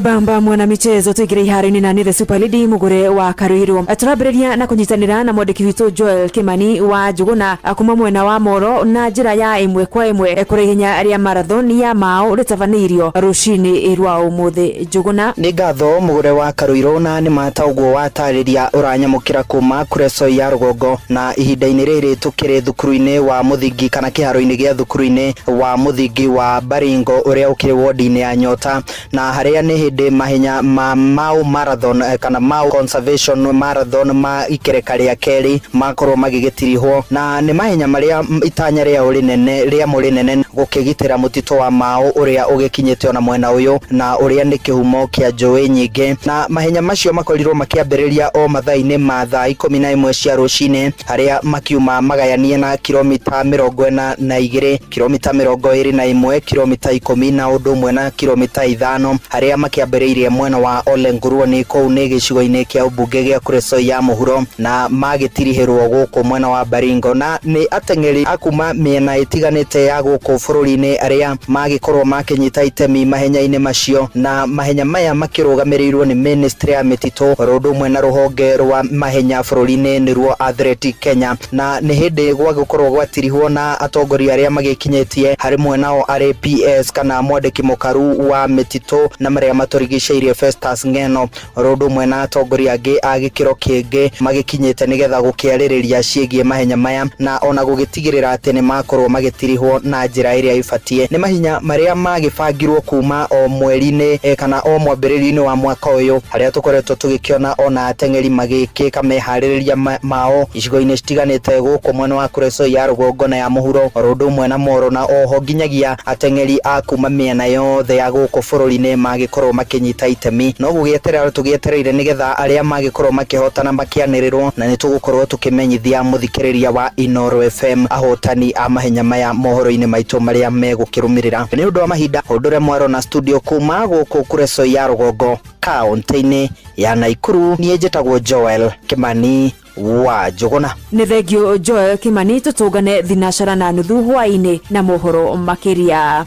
Bamba mwana michezo tuingire iharo-inĩ na nĩ the super lady mugure wa Karuiru. Tũrambĩrĩria na kũnyitanĩra na mwandĩki witũ Joel Kimani wa Njũgũna kuma mwena wa Moro na njĩra ya ĩmwe kwa ĩmwe kũrĩ ihenya rĩa marathon ya Mao rĩtabanĩirio rũcinĩ rwa ũmũthĩ. Njũgũna. Nĩ ngatho mũgũre wa Karuiru na nĩ mata ũguo watarĩria ũranyamũkĩra kuma Kuresoi ya rũgongo na ihinda-inĩ rĩrĩ tũkĩrĩ thukuru-inĩ wa mũthingi kana kĩharo-inĩ gĩa thukuru-inĩ wa mũthingi wa Baringo ũrĩa ũkĩrĩ wodi-inĩ ya Nyota na harĩa nĩ hĩndĩ mahenya ma Mau Marathon kana Mau Conservation Marathon ma ikereka rĩa kerĩ makorwo magĩgĩtirihwo na nĩ mahenya marĩa itanya rĩao rĩnene rĩamo rĩnene gũkĩgitĩra mũtitũ wa Mau ũrĩa ũgĩkinyĩte ona mwena ũyũ na ũrĩa nĩ kĩhumo kĩa njũĩ nyingĩ na mahenya macio makorirwo makĩambĩrĩria o mathaa-inĩ ma thaa 11 cia rũcinĩ harĩa makiuma magayanie na kilomita 42 kilomita 21 kilomita 10 na ũndũ ũmwe na kilomita 5 harĩa makĩambĩrĩirie mwena wa Ole Nguruoni kũu nĩ gĩcigo-inĩ kĩa ũmbunge gĩa Kuresoi ya mũhuro na magĩtirihĩrwo gũkũ mwena wa Baringo na nĩ ateng'eri a kuma mĩena ĩtiganĩte ya gũkũ bũrũri-inĩ arĩa magĩkorwo makĩnyita itemi mahenya-inĩ macio na mahenya maya makĩrũgamĩrĩirwo nĩ ministry ya mĩtitũ oro ũndũ ũmwe na rũhonge rwa mahenya bũrũri-inĩ nĩruo Athletic Kenya na nĩ hĩndĩ gwagĩkorwo gwatirihwo na atongoria arĩa magĩkinyĩtie harĩ mwena o arĩ PS kana mwandĩki mũkaru wa mĩtitũ na marĩa Marĩa matũrigicĩirie Festus Ng'eno oro ũndũ ũmwe na atongoria angĩ a gĩkĩro kĩngĩ magĩkinyĩte nĩgetha gũkĩarĩrĩria ciĩgiĩ mahenya maya na ona gũgĩtigĩrĩra atĩ nĩ makorwo magĩtirihwo na njĩra ĩrĩa ĩbatiĩ. Nĩ mahinya marĩa magĩbangirwo kuma o mweri-inĩ kana o mwambĩrĩrio-inĩ wa mwaka ũyũ, harĩa tũkoretwo tũgĩkĩona ona ateng'eri magĩkĩka meharĩrĩria mao icigo-inĩ citiganĩte gũkũ mwena wa Kuresoi ya rũgongo na ya mũhuro oro ũndũ ũmwe na Moro, na oho nginyagia ateng'eri a kuma mĩena yothe ya gũkũ bũrũri-inĩ magĩkorwo makĩnyita itemi. No gũgĩeterera tũgĩetereire nĩgetha arĩa magĩkorwo makĩhotana makĩanĩrĩrwo, na nĩ tũgũkorwo tũkĩmenyithia mũthikĩrĩria wa Inooro FM ahotani a mahenya maya mohoro-inĩ maitũ marĩa megũkĩrũmĩrĩra. Nĩ ũndũ wa mahinda, ũndũ ũrĩa mwarona studio kuma gũkũ Kuresoi ya rũgongo kaunti-inĩ ya Naikuru, niĩ njĩtagwo Joel Kimani wa Njũgũna. Nĩ thengio Joel Kimani, tũtũngane thinacara na nuthu hwaĩ-inĩ na mohoro makĩria.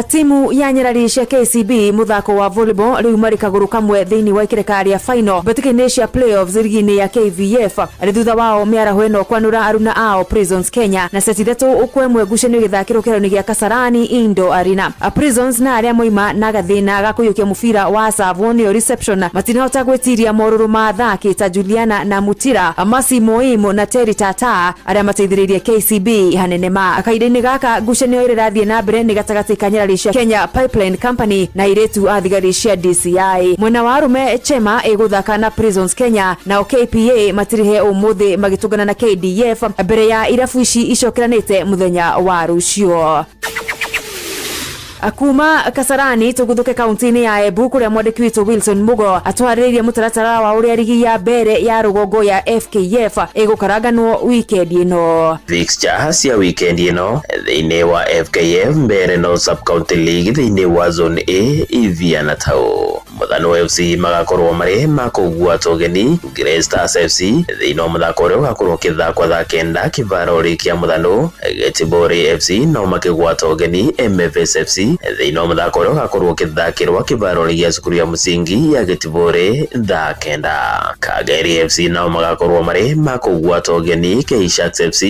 Timu ya nyarari cia KCB muthako wa volleyball riu mari kaguru kamwe thiini wa ikereka ria final mbĩtĩka-inĩ cia playoffs rigi-inĩ ya KVF arĩ thutha wao mĩaraho ĩno kwanũra aruna ao Prisons Kenya na seti 3-1 ngucanio gĩthakĩrwo kĩharo-inĩ gĩa Kasarani Indo Arena. Prisons na arĩa moima na gathĩna ga kũiyũkia mũbira wa serve nĩo reception matinahota gwĩtiria morũrũ ma athaki ta Juliana na Mutira, Masi Moimo na Terry Tata arĩa mateithĩrĩirie KCB hanene ma kahinda-inĩ gaka. Ngucanio ĩrĩa ĩrathiĩ na mbere nĩ gatagatĩ ka nyarari cia Kenya Pipeline Company na iretu a thigari cia DCI. Mwena wa arume Chema ĩgũthaka na Prisons Kenya nao KPA matirihe ũmũthĩ magĩtũngana na KDF mbere ya irabu ici icokeranĩte mũthenya wa rũciũ. Kuma Kasarani tũgũthũke kaunti-inĩ ya Embu kũrĩa mwandĩki witũ Wilson Mugo atwarĩrĩirie mũtaratara wa ũrĩa rigi ya mbere ya rũgongo ya FKF ĩgũkaranganwo wikendi ĩno. Fixture cia wikendi ĩno thĩinĩ wa FKF mbere no Sub County League thĩinĩ wa Zone A Ivia na Tau. Muthano FC magakorwo marĩ makũgwatwo ũgeni Grey Stars FC thĩinĩ wa mũthako ũrĩa ũgakorwo ũkĩthakwo thaa 9 kĩvaro kĩa Muthano. Getibori FC no makĩgwatwo ũgeni MFS FC thĩinĩ wa mũthako ũrĩa ũgakorwo ũkĩthakĩrwo kĩvaro gĩa cukuru ya mũsingi ya Getibori thaa 9. Kageri FC nao magakorwo marĩ makũgwatwo ũgeni K-Sharks FC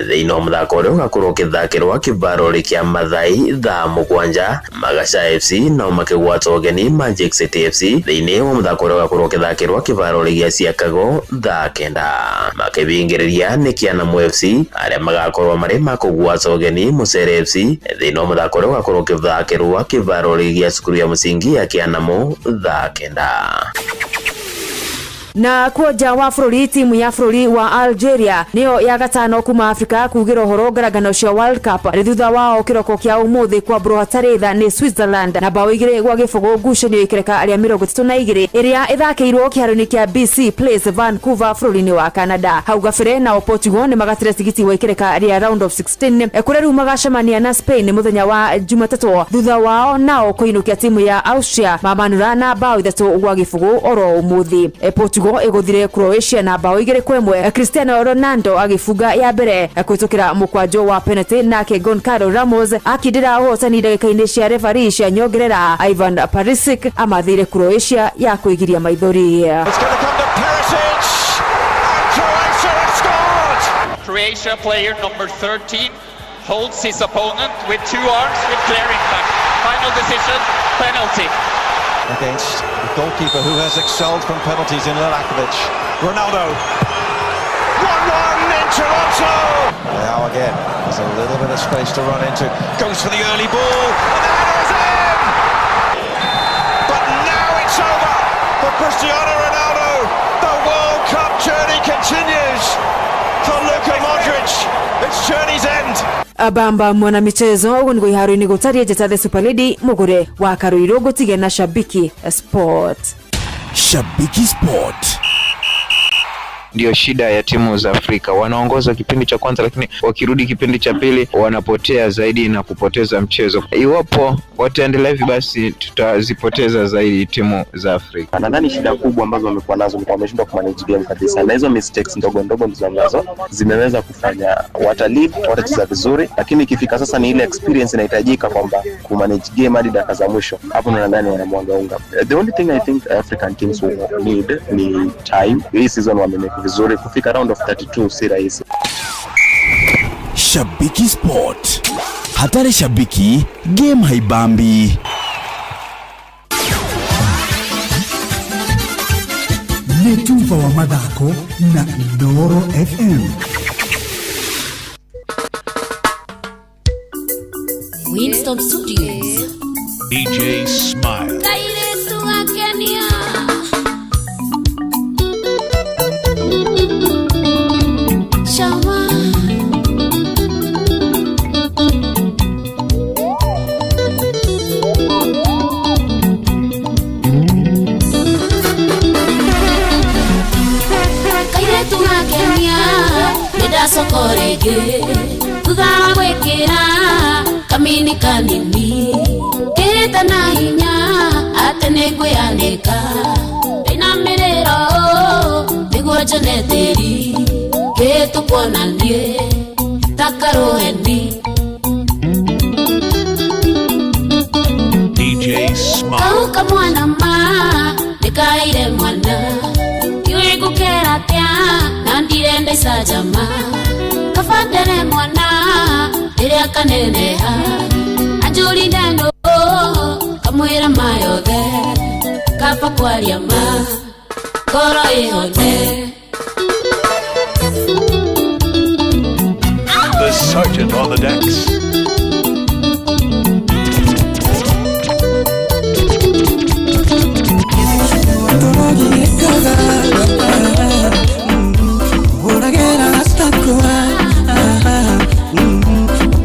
thĩinĩ wa mũthako ũrĩa ũgakorwo ũkĩthakĩrwo kĩvaro kĩa Mathai thaa 7. Magasha FC nao makĩgwatwo ũgeni Magic City FC thĩinĩ wa mũthako ũrĩa ũgakorwo ũkĩthakĩrwo kĩvaro gĩa Ciakago thaa 9. Makĩbingĩrĩria nĩ Kĩanamu FC arĩa magakorwo marĩ makũgwatwo ũgeni Mũcere FC thĩinĩ wa mũthako ũrĩa ũgakorwo ũkĩthakĩrwo kĩvaro gĩa cukuru ya mũsingi ya Kĩanamu thaa 9. Na kuoja wa bũrũri, timu ya bũrũri wa Algeria nĩyo ya gatano kuma Afrika kugĩra ũhoro ngarangano cia World Cup rĩ thutha wao kĩroko kĩa ũmũthĩ kwambũrwo hatarĩ tha nĩ Switzerland na bao 2-0 ngucanio ikereka rĩa 32 ĩrĩa ĩthakĩirwo kĩharo-inĩ kĩa BC Place Vancouver bũrũri-inĩ wa Canada. Hau gabere nao Portugal nĩ magatire tigiti wa ikereka rĩa round of 16 kũrĩa rĩu magacemania na Spain mũthenya wa Jumatatũ thutha wao nao kũinũkia timu ya Austria mamanura na bao 3-0 oro ũmũthĩ. Portugal ĩgũthire Croatia na bao 2-1, Cristiano Ronaldo agĩbunga ya mbere kũhĩtũkĩra mũkwanjo wa penalty, nake Goncalo Ramos akindĩra ũhotani ndagĩka-inĩ cia referee cia nyongerera. Ivan Perisic amathire Croatia ya kwĩgiria maithori. Croatia player number 13 holds his opponent with two arms with clear impact. Final decision, penalty. Against the goalkeeper who has excelled from penalties in Livakovic. Ronaldo. 1-1 in Toronto! Now again, there's a little bit of space to run into. Goes for the early ball, and the header is in! But now it's over for Cristiano Ronaldo. The World Cup journey continues for Luka Modric. It's journey's end. Abamba mwana michezo ũguo nĩguo iharo-inĩ gũtariĩ. Njĩta the Super Lady mũgũre wa Karuirũ ngũtige na Shabiki Sport. Shabiki Sport. Ndio shida ya timu za Afrika, wanaongoza kipindi cha kwanza, lakini wakirudi kipindi cha pili wanapotea zaidi na kupoteza mchezo. Iwapo wataendelea hivi, basi tutazipoteza zaidi timu za Afrika. Nadhani shida kubwa ambazo wamekuwa nazo ni wameshindwa kumanage game kabisa, na hizo mistakes ndogo ndogo ndizo ambazo zimeweza kufanya watalead, watacheza vizuri, lakini ikifika sasa ni ile experience inahitajika kwamba kumanage game hadi dakika za mwisho. Hapo ndo nadhani wanamwaga unga. The only thing I think African teams will need ni time. Hii season wamemake vizuri, kufika round of 32 si rahisi. Shabiki Sport. Hatari shabiki, game haibambi. Nĩ tuba wa mathako na Inooro FM. Winston Studios. DJ Smile. Kairetu wa Kenya. Shawa. Kairetu wa Kenya. Nĩndacoko rĩngĩ thutha wa gwĩkĩra kamini kanini kĩhĩta na hinya atĩ nĩngwĩanĩka ndĩna mĩrĩro nĩguo njone tĩri kĩhĩtũkwo na niĩ ta karũheni. DJ Smile. Kau kamwana ma nĩkaire mwana ndiũĩ ngũkera atĩa na ndirenda icanjama kabandere mwana rĩrĩa kaneneha anjũrire nũ kamwĩra ma yothe kaba kwaria ma ngoro ĩhone. The sergeant on the decks.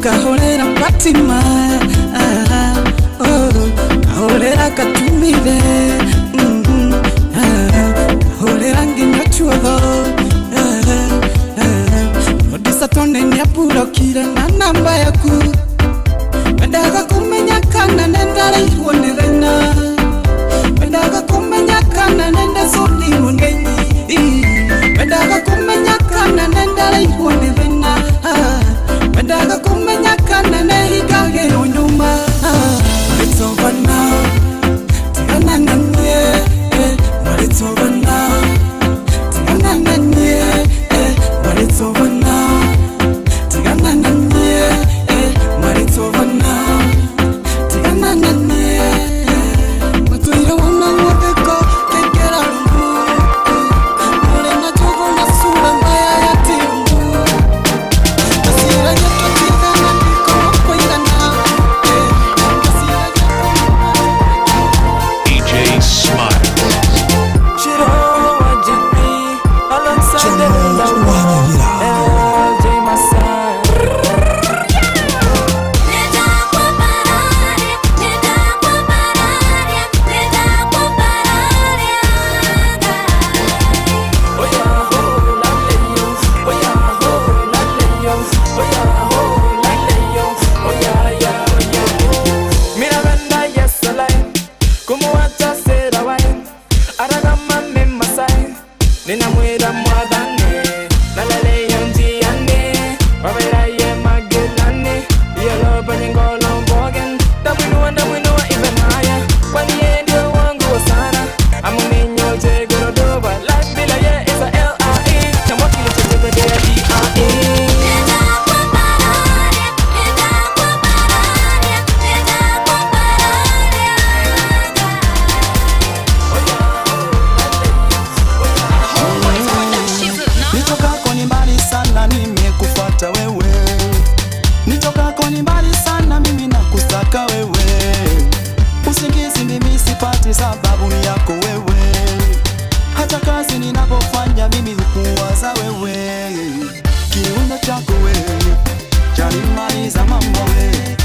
Kahorera patima, kahorera katumire, kahorera nginya chuodho, odisatone nĩapurokire na namba yaku, wendaga kumenya kana nendarairwo nĩ thĩna, wendaga kumenya kana nendacũnirwo nĩ nyi, wendaga kumenya kana nendarairwo nĩ thĩna, wendaga kumenya kana nehingagĩrwo nyũma. It's over now, tigana na niĩ, but it's over now, tigana na niĩ, but it's over now, tigana na niĩ, but it's over now, tigana na niĩ. Matũire wona gũthĩko kĩngera rungu, mũrĩ na njogu na sura mbaya ya timu, Nasiragia tũtigana ndikorwo kũigana. DJ Smile. Nitokako ni mbali sana, nimekufuata wewe. Nitokako ni mbali sana, mimi nakusaka wewe. Usingizi mimi sipati sababu ni yako wewe. Hata kazi ninapofanya mimi hukuwaza wewe. Kiuno chako wewe chanimaliza mambo wewe.